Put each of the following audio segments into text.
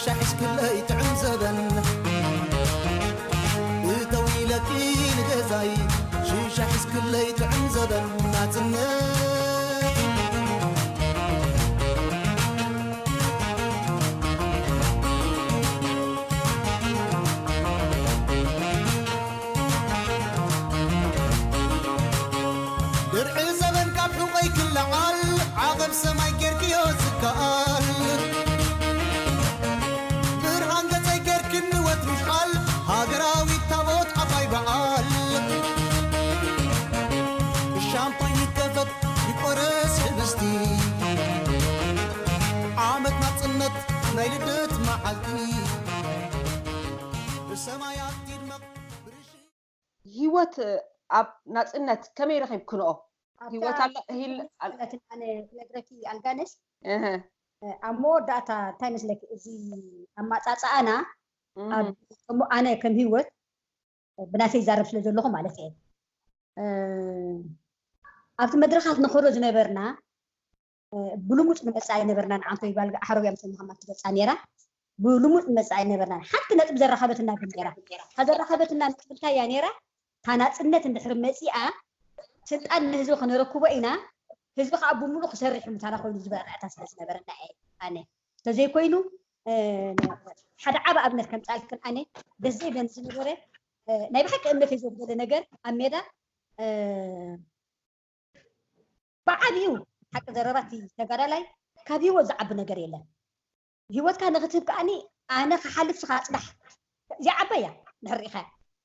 ሽሻ ሒዝክለይ ጥዕም ዘበን እተው ኢለኪ ንገዛይ ሽሻ ሒዝክለይ ጥዕም ዘበን ናጽነት ድርዒ ዘበን ካብ ሕቆይ ክለዓል ዓቐብ ሰማይ ጌርክዮ ዝከኣል ብርሃን ገጸይ ጌርክኒ ወትሩ ቃል ሃገራዊት ታቦት ዓባይ በዓል ብሻምፓኝ ይከፈት ይቆረስ ሕብስቲ ዓመት ናጽነት ናይ ልደት መዓልቲ ብሰማያት ይድመቕ ብርሽ ህይወት ኣብ ናጽነት ከመይ ረኺብክንኦ? ህይወት ኣላ ሂል ኣነ ክነግረኪ ኣልጋነሽ እህ ኣብ መወዳእታ እንታይ መስለኪ እዚ ኣማጻጽኣና እህ ኣብ ኣነ ከም ህይወት ብናተይ ይዛረብ ስለ ዘለኹ ማለት እየ እ፣ ኣብቲ መድረኻት ንኸዶ ዝነበርና ብልሙፅ ንመፅእ ኣይነበርናን። ዓንቶ ይባል ኣሕረው እያ ምስ መሓመድ ትገልፃ ነይራ። ብልሙፅ ንመፅእ ኣይነበርናን። ሓንቲ ነጥቢ ዘራኸበትና ግን ነይራ። እታ ዘራኸበትና ነጥቢ እንታይ እያ ነይራ? እታ ናፅነት እንድሕር መፂኣ ስልጣን ንህዝቢ ክነረክቦ ኢና፣ ህዝቢ ከዓ ብምሉእ ክሰርሕ እዩ ምሳና ኮይኑ ዝበል ራእታ ስለ ዝነበረና እየ ኣነ። እንተዘይኮይኑ ሓደ ዓብ ኣብነት ከምፃልክን ኣነ ደስ ዘይብለኒ ዝነበረ ናይ ብሓቂ እምነተይ ዘጉደለ ነገር ኣብ ሜዳ ብዓብኡ ሓቂ ዘረባ እቲ ተጋዳላይ ካብ ሂወት ዝዓቢ ነገር የለን። ሂወትካ ንክትህብ ከዓኒ ኣነ ክሓልፍ ስኻ ኣፅናሕ እዚኣ ዓባይ እያ ድሕር ርኢኻ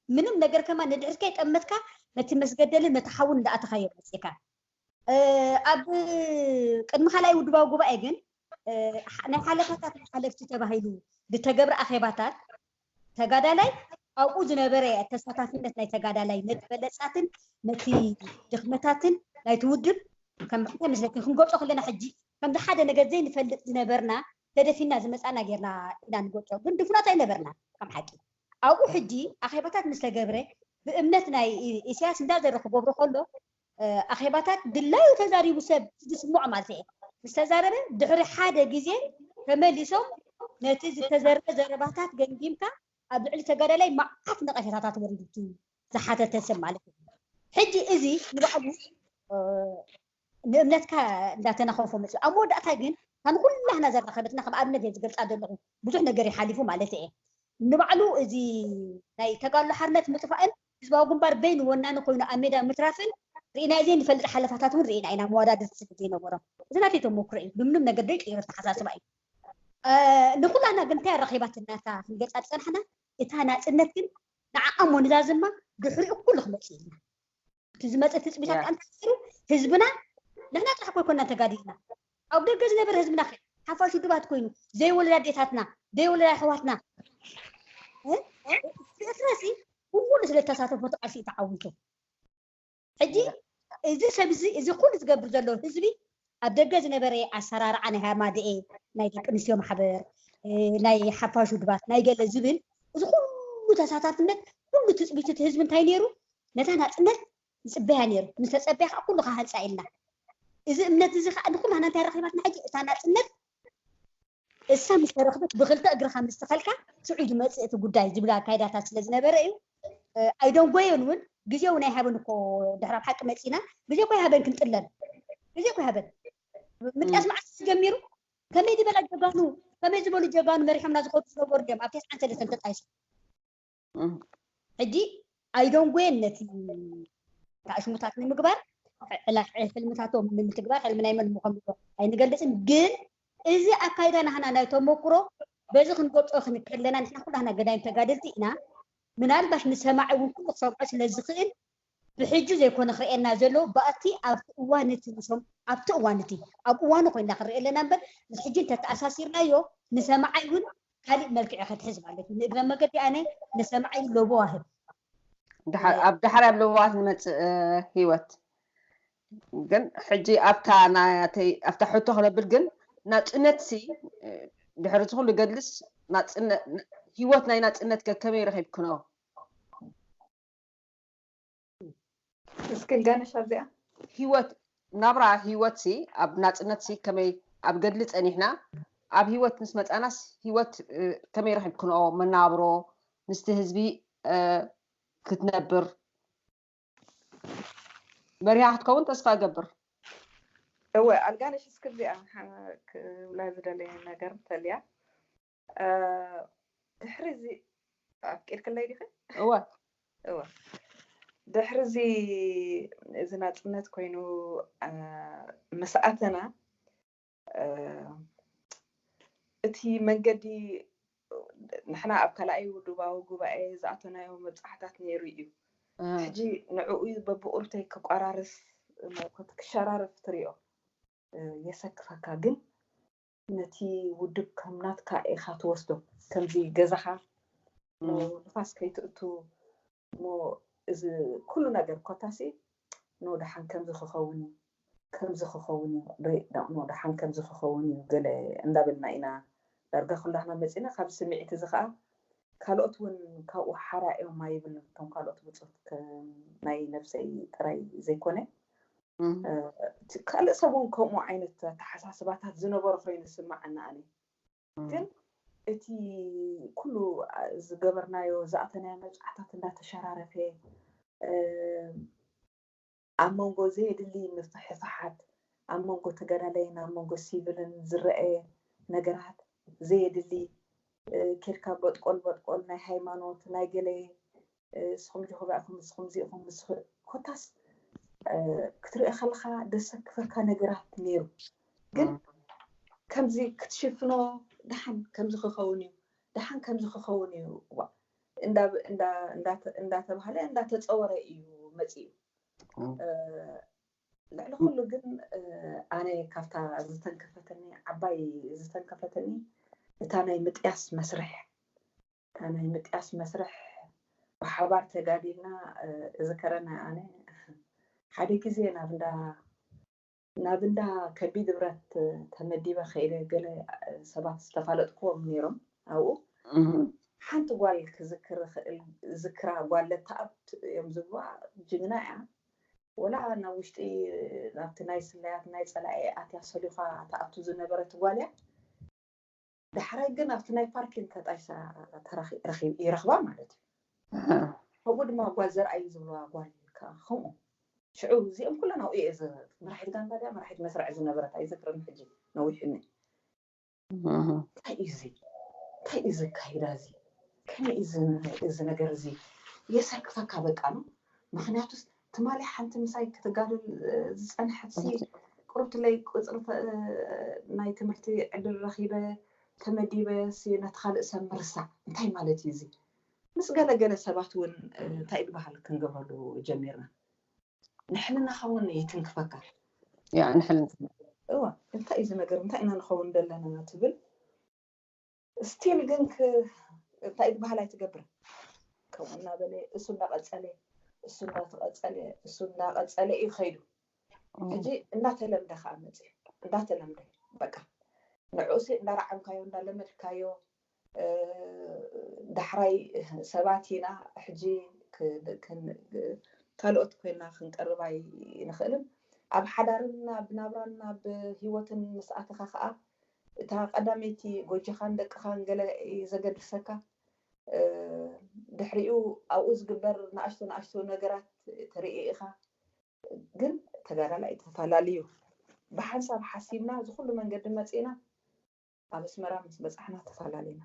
ምንም ነገር ከማ ንድሕርካ ይጠመትካ ነቲ መስገደልን ነቲ ሓውን እንዳኣተኻዮ መፅእካ ኣብ ቅድሚ ካልኣይ ውድባዊ ጉባኤ ግን ናይ ሓለፋታት ሓለፍቲ ተባሂሉ ዝተገብረ ኣኼባታት ተጋዳላይ ኣብኡ ዝነበረ ተሳታፊነት ናይ ተጋዳላይ ነቲ በለፃትን ነቲ ድኽመታትን ናይቲ ውድብ ከም እንታይ መስለኪ ክንገልፆ ከለና ሕጂ ከምዚ ሓደ ነገር ዘይንፈልጥ ዝነበርና ተደፊና ዝመፃና ጌርና ኢና ንገልፆ ግን ድፉናት ኣይነበርና ከም ሓቂ ኣብኡ ሕጂ ኣኼባታት ምስ ተገብረ ብእምነት ናይ ኢሳያስ እንዳዘረ ክገብሮ ከሎ ኣኼባታት ድላዩ ተዛሪቡ ሰብ ዝስምዖ ማለት እየ ምስ ተዛረበ ድሕሪ ሓደ ግዜ ተመሊሶም ነቲ ዝተዘርበ ዘረባታት ገምጊምካ ኣብ ልዕሊ ተጋዳላይ መዓት ነቐፌታታት ወሪዱቲ ዝሓተተ ሰብ ማለት እዩ። ሕጂ እዚ ንባዕሉ ንእምነትካ እንዳተናኸፎ መፅኡ ኣብ መወዳእታ ግን እታ ንኩላህና ዘራኸበትና ከም ኣብነት እየ ዝገልፃ ዘለኹ ብዙሕ ነገር ይሓሊፉ ማለት እየ ንባዕሉ እዚ ናይ ተጋድሎ ሓርነት ምጥፋእን ህዝባዊ ግንባር በይኑ ወናኒ ኮይኑ ኣብ ሜዳ ምትራፍን ርኢናዮ ዘይንፈልጥ ሓለፋታት እውን ርኢና ኢና መወዳድርቲ ስለ ዘይነበሮም እዚ ናተይ ተመክሮ እዩ ብምንም ነገር ደይ ቅይር ተሓሳስባ እዩ ንኩላና ግን እንታይ ኣራኺባትና እታ ክንገልፃ ዝፀናሕና እታ ናፅነት ግን ንዓኣ ሞንዛዝማ ድሕሪኡ ኩሉ ክመፅእ ኢልና እቲ ዝመፅእ ትፅቢታት እንታይ ነይሩ ህዝብና ንሕና ጥራሕ ኮይኮና ተጋዲልና ኣብ ደገ ዝነበረ ህዝብና ከ ሓፋሽ ውድባት ኮይኑ ዘይወለዳ ኣዴታትና ዘይወለዳ ኣሕዋትና ብኤርትራ ሲ ብሙሉ ስለ ዝተሳተፎ ተቃልሲ እዩ ተዓዊቱ ሕጂ እዚ ሰብ እዚ እዚ ኩሉ ዝገብር ዘሎ ህዝቢ ኣብ ደገ ዝነበረ ኣሰራርዓ ናይ ሃማደኤ ናይ ደቂ ኣንስትዮ ማሕበር ናይ ሓፋሽ ውድባት ናይ ገለ ዝብል እዚ ኩሉ ተሳታፍነት ኩሉ ትፅቢት እቲ ህዝቢ እንታይ ነይሩ ነታ ናፅነት ይፅበያ ነይሩ ምስ ተፀበያ ከዓ ኩሉ ክሃንፃ ኢልና እዚ እምነት እዚ ከዓ ንኩላና እንታይ ረኪባትና ሕጂ እታ ናፅነት እሳ ምስ ተረኽበት ብክልተ እግርኻ ምስ ተኸልካ ሽዑ ዝመፅእ እቲ ጉዳይ ዝብል ኣካይዳታት ስለ ዝነበረ እዩ ኣይደንጎየን እውን ግዜ እውን ኣይሃበን እኮ ድሕር ኣብ ሓቂ መፂና ግዜ እኮ ኣይሃበን ክንጥለን ግዜ እኮ ኣይሃበን ምጥያስ መዓስ ጀሚሩ ከመይ ዝበላ ጀጋኑ ከመይ ዝበሉ ጀጋኑ መሪሖምና ዝኸዱ ዝነበሩ ድዮም ኣብ ተስዓን ሰለስተን ተጣይሱ ሕጂ ኣይደንጎየን ነቲ ታእሽሙታት ንምግባር ሕልምታቶም ንምትግባር ሕልሚ ናይ መን ምኾኑ ኣይንገልፅን ግን እዚ ኣካይዳ ናህና ናይ ተመክሮ በዚ ክንገልፆ ክንከለና ንሕና ኩላህና ገዳይም ተጋደልቲ ኢና ምናልባሽ ንሰማዒ እውን ኩሉ ክሰምዖ ስለ ዝኽእል ብሕጂ ዘይኮነ ክርእየና ዘሎ ብኣቲ ኣብቲ እዋን እቲ ንሶም ኣብቲ እዋን እቲ ኣብ እዋኑ ኮይና ክንርኢ ኣለና እምበር ምስ ሕጂ እንተተኣሳሲርናዮ ንሰማዓይ እውን ካሊእ መልክዕ ክትሕዝ ማለት እዩ ንእግረ መገዲ ኣነ ንሰማዓይ ሎቦ ዋህብ ኣብ ዳሕራይ ኣብ ለዋዋት ንመፅእ ህይወት ግን ሕጂ ኣብታ ናተይ ኣብታ ሕቶ ክነብል ግን ናፅነት ሲ ድሕሪ ዝኩሉ ገድልስ ህይወት ናይ ናፅነት ከከመይ ረኪብክኖ እስክልጋነሽ ኣብዚኣ ህይወት ናብራ ህይወት ሲ ኣብ ናፅነት ሲ ከመይ ኣብ ገድሊ ፀኒሕና ኣብ ህይወት ምስ መጻናስ ህይወት ከመይ ረኺብክንኦ? መናብሮ ምስቲ ህዝቢ ክትነብር መሪሃ ክትከውን ተስፋ እገብር። እወ ኣልጋነሽ እስክዚኣ ክብላ ዝደለየ ነገር እንተልያ ድሕሪ እዚ ኣፍቂድክለይ ዲኺ? እወ እወ ድሕሪ እዚ እዚ ናፅነት ኮይኑ ምስኣተና እቲ መንገዲ ንሕና ኣብ ካልኣይ ውድባዊ ጉባኤ ዝኣተናዮ መብፃሕታት ነይሩ እዩ። ሕጂ ንዕኡ በብቁርተይ ክቆራርስ ክሸራርፍ ትሪኦ የሰክፈካ፣ ግን ነቲ ውድብ ከም ናትካ ኢኻ ትወስዶ። ከምዚ ገዛኻ ንፋስ ከይትእቱ እሞ እዚ ኩሉ ነገር ኮታሲ ኖ ደሓን ከምዚ ክኸውን እዩ ከምዚ ክኸውን እዩ ኖ ደሓን ከምዚ ክኸውን እዩ ገለ እንዳበልና ኢና ዳርጋ ኩላህና መፂና። ካብ ስምዒት እዚ ከዓ ካልኦት እውን ካብኡ ሓራ እዮም ኣይብል። እቶም ካልኦት ብፆት ናይ ነብሰይ ጥራይ ዘይኮነ ካልእ ሰብ እውን ከምኡ ዓይነት ኣተሓሳስባታት ዝነበሮ ኮይኑ ዝስማዓና ኣነ። ግን እቲ ኩሉ ዝገበርናዮ ዝኣተናዮ መብፃዕታት እንዳተሸራረፈ ኣብ መንጎ ዘየድሊ ምፍሕፋሓት ኣብ መንጎ ተጋዳላይን ኣብ መንጎ ሲቪልን ዝረአ ነገራት ዘየድሊ ኬድካ በጥቆል በጥቆል ናይ ሃይማኖት ናይ ገለ ንስኹም ጅኹባ ኢኹም ንስኹም እዚ ኢኹም ንስኹ ኮታስ ክትርኢ ከለኻ ደሰክፈካ ነገራት ነይሩ። ግን ከምዚ ክትሽፍኖ ደሓን ከምዚ ክኸውን እዩ ደሓን ከምዚ ክኸውን እዩ እንዳተባሃለ እንዳተፀወረ እዩ መፂኡ። ልዕሊ ኩሉ ግን ኣነ ካብታ ዝተንከፈተኒ ዓባይ ዝተንከፈተኒ እታ ናይ ምጥያስ መስርሕ እታ ናይ ምጥያስ መስርሕ ብሓባር ተጋዲልና እዝከረና ኣነ ሓደ ግዜ ናብ እንዳ ናብ እንዳ ከቢድ ብረት ተመዲበ ከይደ ገለ ሰባት ዝተፋለጥክዎም ነይሮም ኣብኡ ሓንቲ ጓል ክዝክር ዝክራ ጓል ለተኣብ እዮም ዝብዋ ጅግና እያ ወላ ናብ ውሽጢ ናብቲ ናይ ስለያት ናይ ፀላኢ ኣትያ ሰሊኳ ተኣቱ ዝነበረት ጓል እያ ዳሕራይ ግን ኣብቲ ናይ ፓርኪን ተጣይሳ ይረኽባ ማለት እዩ። ከምኡ ድማ ጓል ዘርኣይ ዝብለዋ ጓል ከዓ ከምኡ ሽዑ እዚኦም ኩለን ኣብኡ እየ መራሒት ጋንታ ድያ መራሒት መስርዕ ዝነበረት ኣይዘክርን ሕጂ ነዊሕኒ እንታይ እዩ እዚ እንታይ እዩ ዘካይዳ እዚ ከመይ እዩ እዚ ነገር እዚ የሰክፈካ በቃ ነው ምክንያቱስ ትማሊ ሓንቲ ምሳይ ክትጋደል ዝፀንሐት ቁርብትለይ ቁፅሪ ናይ ትምህርቲ ዕድል ረኪበ ተመዲበ ነቲ ካልእ ሰብ ምርሳዕ እንታይ ማለት እዩ እዚ ምስ ገለገለ ሰባት እውን እንታይ ዝበሃል ክንገብረሉ ጀሚርና ንሕልናኻ እውን ይትንክፈካ ንሕልና እንታይ እዩ ነገር እንታይ ኢና ንኸውን ዘለና ትብል ስቲል ግን እንታይ ዝበሃል ኣይትገብር ከምኡ እናበለ እሱ እንዳቀፀለ እሱ እንዳተቀፀለ እሱ እንዳቀፀለ እዩ ከይዱ ሕጂ እንዳተለምደ ከዓ መፅእ እንዳተለምደ በቃ ንዕኡሲ እንዳረዓምካዮ እንዳለመድካዮ ዳሕራይ ሰባት ኢና ሕጂ ካልኦት ኮይና ክንቀርብ ኣይንኽእልን ኣብ ሓዳርን ኣብ ናብራን ኣብ ሂወትን ምስ ኣተኻ ከዓ እታ ቀዳመይቲ ጎጆኻን ደቅኻን ገለ እዩ ዘገድሰካ ድሕሪኡ ኣብኡ ዝግበር ንኣሽቶ ንኣሽቶ ነገራት ተርኢ ኢኻ ግን ተጋዳላይ ተፈላለዩ ብሓንሳብ ሓሲብና እዚ ኩሉ መንገዲ መፂእና ኣብ ኣስመራ ምስ በፃሕና ተፈላለና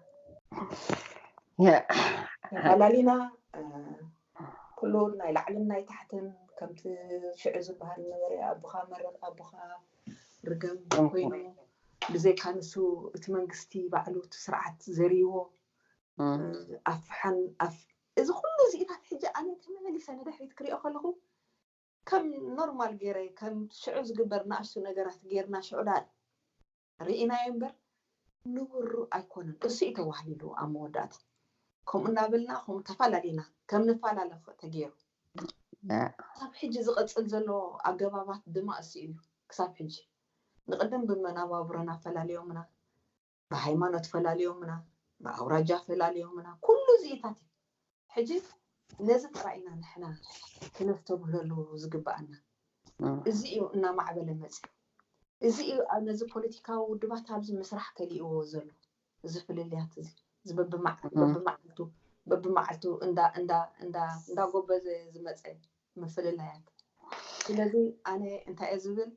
ተፈላለና ኩሉ ናይ ላዕልን ናይ ታሕትን ከምቲ ሽዑ ዝበሃል ነበረ ኣቦኻ መረቕ ኣቦኻ ርገም ኮይኑ ብዘይካ ንሱ እቲ መንግስቲ ባዕሉ እቲ ስርዓት ዘርይዎ ኣፍሓን እዚ ኩሉ እዚኢታት ሕጂ ኣነ ተመመሊሰ ንድሕሪት ክሪኦ ከለኹ ከም ኖርማል ገይረ ከም ሽዑ ዝግበር ንኣሽቱ ነገራት ገይርና ሽዑ ዳ ርኢናዮ እምበር ንውሩ ኣይኮነን እሱ እዩ ተዋህሊሉ ኣብ መወዳእታ ከምኡ እናበልና ከምኡ ተፈላለና ከም ንፈላለ ተገይሩ ካብ ሕጂ ዝቐፅል ዘሎ ኣገባባት ድማ እሱ እዩ ክሳብ ሕጂ ንቅድም ብመናባብሮና ፈላልዮምና ብሃይማኖት ፈላልዮምና ብኣውራጃ ፈላልዮምና ኩሉ እዚኢታት እዩ ሕጂ ነዚ ጥራይ ኢና ንሕና ክነስተብህለሉ ዝግበኣና እዚ እዩ እናማዕበለ መፅእ እዚ እዩ ኣብ ነዚ ፖለቲካዊ ውድባት ኣብዚ ምስራሕ ከሊእዎ ዘሎ፣ እዚ ፍልልያት እዚ፣ እዚ በብመዓ-፣ በብመዓልቱ በብመዓልቱ እንዳ እንዳ እንዳ እንዳጎበዘ ዝመፀ ምፍልላያት። ስለዚ ኣነ እንታይ እየ ዝብል፣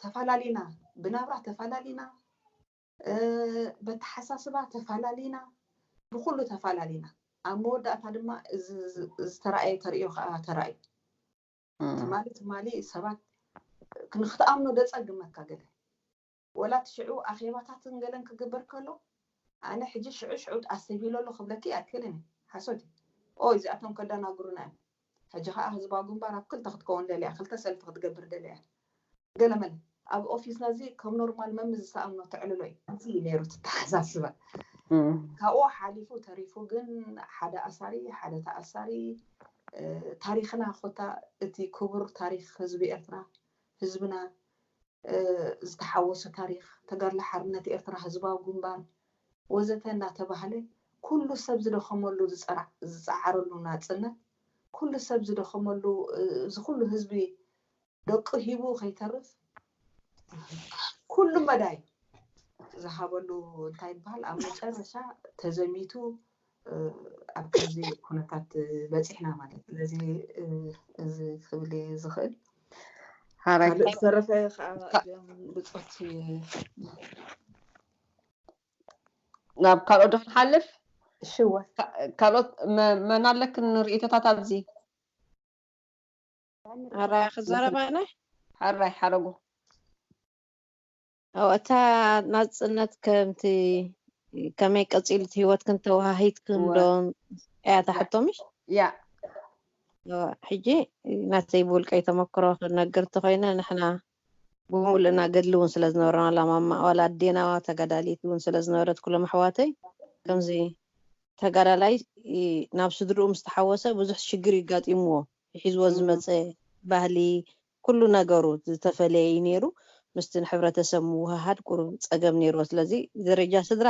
ተፋላሊና፣ ብናብራ ተፋላሊና፣ በተሓሳስባ ተፋላሊና፣ ብኩሉ ተፋላሊና፣ ኣብ መወዳእታ ድማ እዚ ዝተረኣየ ተርእዮ ከዓ ተራእዩ። ትማሊ ትማሊ ሰባት ክንክትኣምኖ ደፀግመካ ገለ ወላ እቲ ሽዑ ኣኼባታትን ገለን ክግበር ከሎ ኣነ ሕጂ ሽዑ ሽዑ ኣስተብሂሎ ኣሎ ክብለኪ ኣይክእልን እየ። ሓሶት እዩ። ኦ እዚኣቶም ከዳናግሩና እዮም። ሕጂ ከዓ ህዝባዊ ግንባር ኣብ ክልተ ክትከውን ደልያ፣ ክልተ ሰልፊ ክትገብር ደልያ። ገለመለ ኣብ ኦፊስና እዚ ከም ኖርማል መምዝ ዝተኣምኖ ተዕልሎ እዩ። እዚ እዩ ነይሩ ተተሓሳስባ። ካብኡ ሓሊፉ ተሪፉ ግን ሓደ ኣሳሪ ሓደ ተኣሳሪ ታሪኽና ኮታ እቲ ክቡር ታሪኽ ህዝቢ ኤርትራ ህዝብና ዝተሓወሶ ታሪኽ ተጋድሎ ሓርነት ኤርትራ ህዝባዊ ግንባር ወዘተ እናተባህለ ኩሉ ሰብ ዝደኸመሉ ዝፀዓረሉ ናፅነት ኩሉ ሰብ ዝደኸመሉ እዚ ኩሉ ህዝቢ ደቁ ሂቡ ከይተርፍ ኩሉ መዳይ ዝሃበሉ እንታይ ይበሃል ኣብ መጨረሻ ተዘሚቱ ኣብ ከምዚ ኩነታት በፂሕና ማለት ስለዚ እዚ ክብል ዝኽእል ሓራይ ካልእ ዝተረፈ ከዓ እዞም ብፆት ናብ ካልኦት ዶ ክንሓልፍ ሽወ ካልኦት መ- መን ኣለክን ርእይቶታት ኣብዚ ኣራይ ክዛረብ ኣነ ሓራይ ሓረጉ እታ ናፅነት ከምቲ ከመይ ቀፂሉ እቲ ህይወት ክንተወሃሂት ክንዶ እያ ትሓቶ ምሽ ያ ሕጂ ናተይ ብውልቀይ ተመክሮ ክነግር እንተኮይነ ንሕና ብምሉእና ገድሊ እውን ስለ ዝነበረና ላማማ ዋላ ኣዴና ተጋዳሊት እውን ስለ ዝነበረት ኩሎም ኣሕዋተይ ከምዚ ተጋዳላይ ናብ ስድርኡ ምስ ተሓወሰ ብዙሕ ሽግር ይጋጢምዎ ሒዝዎ ዝመፀ ባህሊ ኩሉ ነገሩ ዝተፈለየ እዩ ነይሩ ምስቲ ንሕብረተሰብ ምውሃሃድ ቁሩብ ፀገም ነይርዎ ስለዚ ደረጃ ስድራ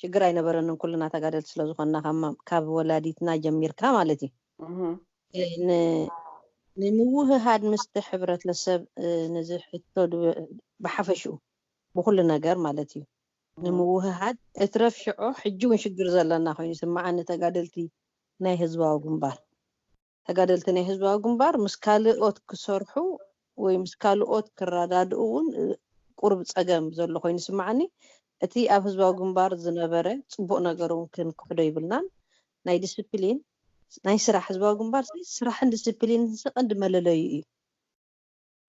ሽግር ኣይነበረንን ኩልና ተጋደልቲ ስለዝኮንና ካብ ወላዲትና ጀሚርካ ማለት እዩ ንምውህሃድ ምስቲ ሕብረተሰብ ንዚ ሕቶ ብሓፈሽኡ ብኩሉ ነገር ማለት እዩ ንምውህሃድ እትረፍ ሽዑ ሕጂ እውን ሽግር ዘለና ኮይኑ ስማዓኒ ተጋደልቲ ናይ ህዝባዊ ግንባር ተጋደልቲ ናይ ህዝባዊ ግንባር ምስ ካልኦት ክሰርሑ ወይ ምስ ካልኦት ክረዳድኡ እውን ቁሩብ ፀገም ዘሎ ኮይኑ ስማዓኒ እቲ ኣብ ህዝባዊ ግንባር ዝነበረ ፅቡቅ ነገር እውን ክንክሕዶ ይብልናን ናይ ዲስፕሊን ናይ ስራሕ ህዝባዊ ግንባር ስራሕን ዲስፕሊን ቀንዲ መለለዩ እዩ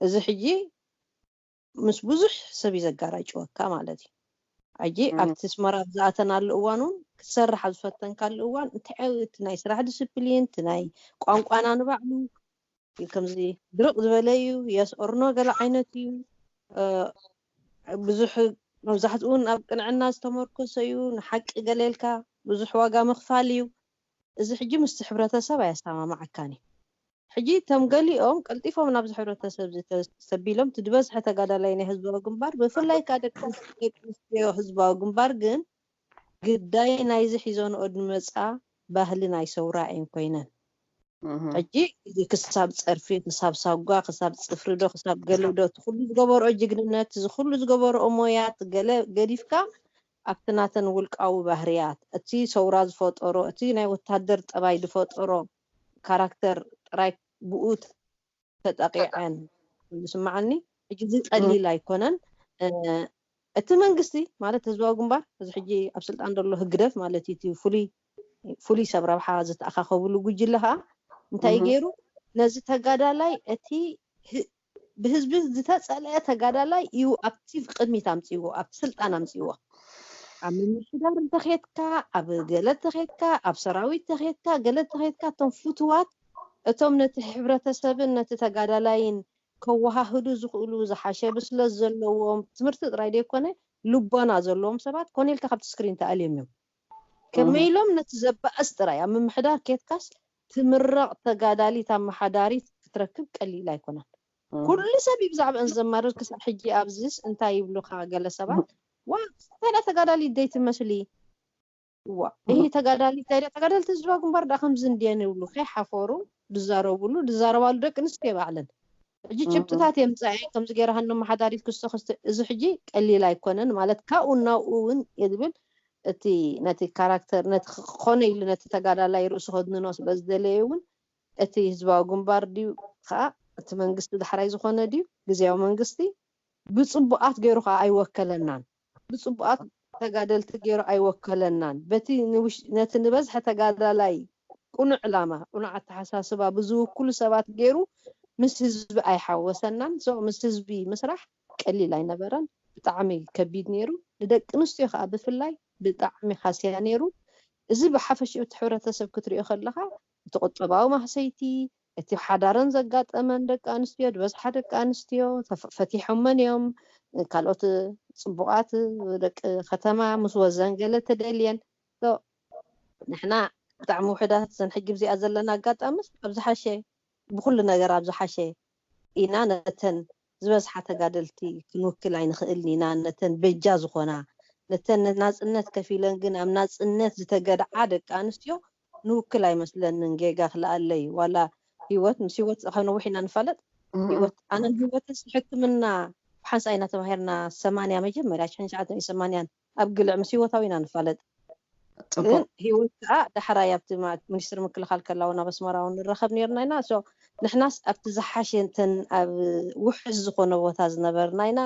እዚ ሕጂ ምስ ብዙሕ ሰብ እዩ ዘጋራጭወካ ማለት እዩ ሕጂ ኣብቲ ስመራ ኣብ ዝኣተናሉ እዋን እውን ክትሰርሕ ኣብ ዝፈተንካሉ እዋን እንታይ እቲ ናይ ስራሕ ዲስፕሊን እቲ ናይ ቋንቋና ንባዕሉ ከምዚ ድርቕ ዝበለ እዩ የስኦርኖ ገለ ዓይነት እዩ ብዙሕ መብዛሕትኡ እውን ኣብ ቅንዕና ዝተመርኮሰ እዩ ንሓቂ ገለ ኢልካ ብዙሕ ዋጋ ምኽፋል እዩ እዚ ሕጂ ምስቲ ሕብረተሰብ ኣየሰማማዓካን እዩ ሕጂ እቶም ገሊኦም ቀልጢፎም ናብዚ ሕብረተሰብ ዝተሰቢሎም እቲ ዝበዝሐ ተጋዳላይ ናይ ህዝባዊ ግንባር ብፍላይ ከዓ ደቂ ኣንስትዮ ህዝባዊ ግንባር ግን ግዳይ ናይዚ ሒዞንኦ ዝመፃ ባህሊ ናይ ሰውራ እየን ኮይነን ሕጂ እዚ ክሳብ ፀርፊ ክሳብ ሳጓ ክሳብ ፅፍሪ ዶ ክሳብ ገለ ዶ እቲ ኩሉ ዝገበርኦ ጅግንነት እዚ ኩሉ ዝገበርኦ ሞያት ገለ ገዲፍካ ኣብቲ ናተን ውልቃዊ ባህርያት እቲ ሰውራ ዝፈጠሮ እቲ ናይ ወታደር ጠባይ ዝፈጠሮ ካራክተር ጥራይ ብኡ ተጠቂዐን ዝስማዓኒ ሕጂ እዚ ቀሊል ኣይኮነን እቲ መንግስቲ ማለት ህዝባዊ ግንባር እዚ ሕጂ ኣብ ስልጣን ዘሎ ህግደፍ ማለት እዩ ፍሉይ ፍሉይ ሰብ ረብሓ ዝተኣኻኸብሉ ጉጅለ ከዓ እንታይ ገይሩ ነዚ ተጋዳላይ እቲ ብህዝቢ ዝተፀልአ ተጋዳላይ እዩ ኣብቲ ቅድሚት ኣምፅዎ ኣብቲ ስልጣን ኣምፅዎ ኣብ ምምሕዳር እንተኼድካ ኣብ ገለ እንተኼድካ ኣብ ሰራዊት እንተኼድካ ገለ እንተኼድካ እቶም ፍትዋት እቶም ነቲ ሕብረተሰብን ነቲ ተጋዳላይን ከወሃህዱ ዝኽእሉ ዝሓሸ ብስለት ዘለዎም ትምህርቲ ጥራይ ዘይኮነ ልቦና ዘለዎም ሰባት ኮነ ኢልካ ካብቲ ስክሪን ተኣልዮም እዮም ከመይ ኢሎም ነቲ ዘባእስ ጥራይ ኣብ ምምሕዳር ኬድካስ ትምረቕ ተጋዳሊት ኣመሓዳሪት ክትረክብ ቀሊል ኣይኮነን ኩሉ ሰብ እዩ ብዛዕባአን ዘማርር ክሳብ ሕጂ ኣብዚስ እንታይ ይብሉካ ገለ ሰባት ዋ ታዲያ ተጋዳሊት ደይ ትመስሊ ዋ ይህ ተጋዳሊት ታዲያ ተጋዳልቲ ህዝባዊ ግንባር ዳ ከምዚ እንድየን ይብሉ ከይሓፈሩ ዝዛረብሉ ዝዛረባሉ ደቂ ኣንስትዮ ባዕለን ሕጂ ጭብጥታት የምፃ እየ ከምዚ ገይራ ሃኖ መሓዳሪት ክስቶ ክስቶ እዚ ሕጂ ቀሊል ኣይኮነን ማለት ካብኡ ናብኡ እውን የዝብል እቲ ነቲ ካራክተር ነቲ ክኾነ ኢሉ ነቲ ተጋዳላይ ርእሱ ከድንኖ ስለ ዝደለየ እውን እቲ ህዝባዊ ግንባር ድዩ ከዓ እቲ መንግስቲ ዳሕራይ ዝኾነ ድዩ ግዜያዊ መንግስቲ ብፅቡቃት ገይሩ ከዓ ኣይወከለናን ብፅቡቃት ተጋደልቲ ገይሩ ኣይወከለናን በቲ ነቲ ንበዝሐ ተጋዳላይ ቁኑዕ ዕላማ ቁኑዕ ኣተሓሳስባ ብዝውክሉ ሰባት ገይሩ ምስ ህዝቢ ኣይሓወሰናን ምስ ህዝቢ ምስራሕ ቀሊል ኣይነበረን ብጣዕሚ ከቢድ ነይሩ ንደቂ ኣንስትዮ ከዓ ብፍላይ ብጣዕሚ ሃስያ ነይሩ እዚ ብሓፈሽኡ እቲ ሕብረተሰብ ክትሪኦ ከለካ እቲ ቁጠባዊ ማህሰይቲ እቲ ሓዳረን ዘጋጠመን ደቂ ኣንስትዮ ዝበዝሓ ደቂ ኣንስትዮ ፈቲሖመን እዮም ካልኦት ፅቡቃት ደቂ ከተማ ምስ ወዘን ገለ ተደልየን ንሕና ብጣዕሚ ውሕዳት ዘን ሕጂ ብዚኣ ዘለና ኣጋጣምስ ኣብ ዝሓሸ ብኩሉ ነገር ኣብ ዝሓሸ ኢና ነተን ዝበዝሓ ተጋደልቲ ክንውክል ኣይንኽእልን ኢና ነተን በጃ ዝኾና ነተን ናፅነት ከፊለን ግን ኣብ ናፅነት ዝተገድዓ ደቂ ኣንስትዮ ንውክል ኣይመስለንን ጌጋ ክልኣለይ ዋላ ህይወት ምስ ህይወት ከነውሕ ኢና ንፋለጥ ህይወት ኣነን ህይወትስ ሕክምና ብሓንሳ ኢና ተባሂርና ሰማንያ መጀመርያ ሽሕን ትሽዓተ ሚእትን ሰማንያን ኣብ ግልዕ ምስ ህይወታዊ ኢና ንፋለጥ ግን ህይወት ከዓ ዳሕራይ ኣብቲ ሚኒስትር ምክልኻል ከላ እውን ኣብ ኣስመራ እውን ንራኸብ ነርና ኢና ንሕናስ ኣብቲ ዝሓሸ እንተን ኣብ ውሕስ ዝኾነ ቦታ ዝነበርና ኢና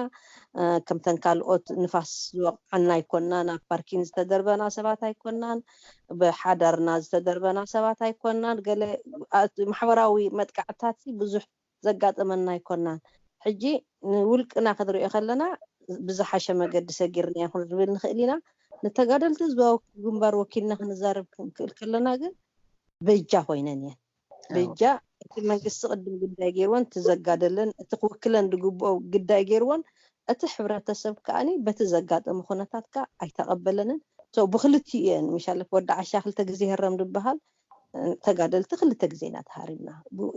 ከምተን ካልኦት ንፋስ ዝወቕዓና ኣይኮናን ኣብ ፓርኪን ዝተደርበና ሰባት ኣይኮናን ብሓዳርና ዝተደርበና ሰባት ኣይኮናን ገለ ማሕበራዊ መጥቃዕታት ብዙሕ ዘጋጠመና ኣይኮናን ሕጂ ንውልቅና ክንሪኦ ከለና ብዝሓሸ መገዲ ሰጊርና ይኹን ዝብል ንኽእል ኢና ንተጋደልቲ ህዝባዊ ግንባር ወኪልና ክንዛረብ ክንክእል ከለና ግን በጃ ኮይነን እየን በጃ እቲ መንግስቲ ቅድም ግዳይ ገይርወን እቲ ዘጋደለን እቲ ክውክለን ዝግብኦ ግዳይ ገይርወን እቲ ሕብረተሰብ ከዓኒ በቲ ዘጋጠመ ኩነታት ከዓ ኣይተቐበለንን ብክልቲኡ እየን ምሻለክ ወዲ ዓሻ ክልተ ግዜ ህረም ዝበሃል ተጋደልቲ ክልተ ግዜ ኢና ተሃሪምና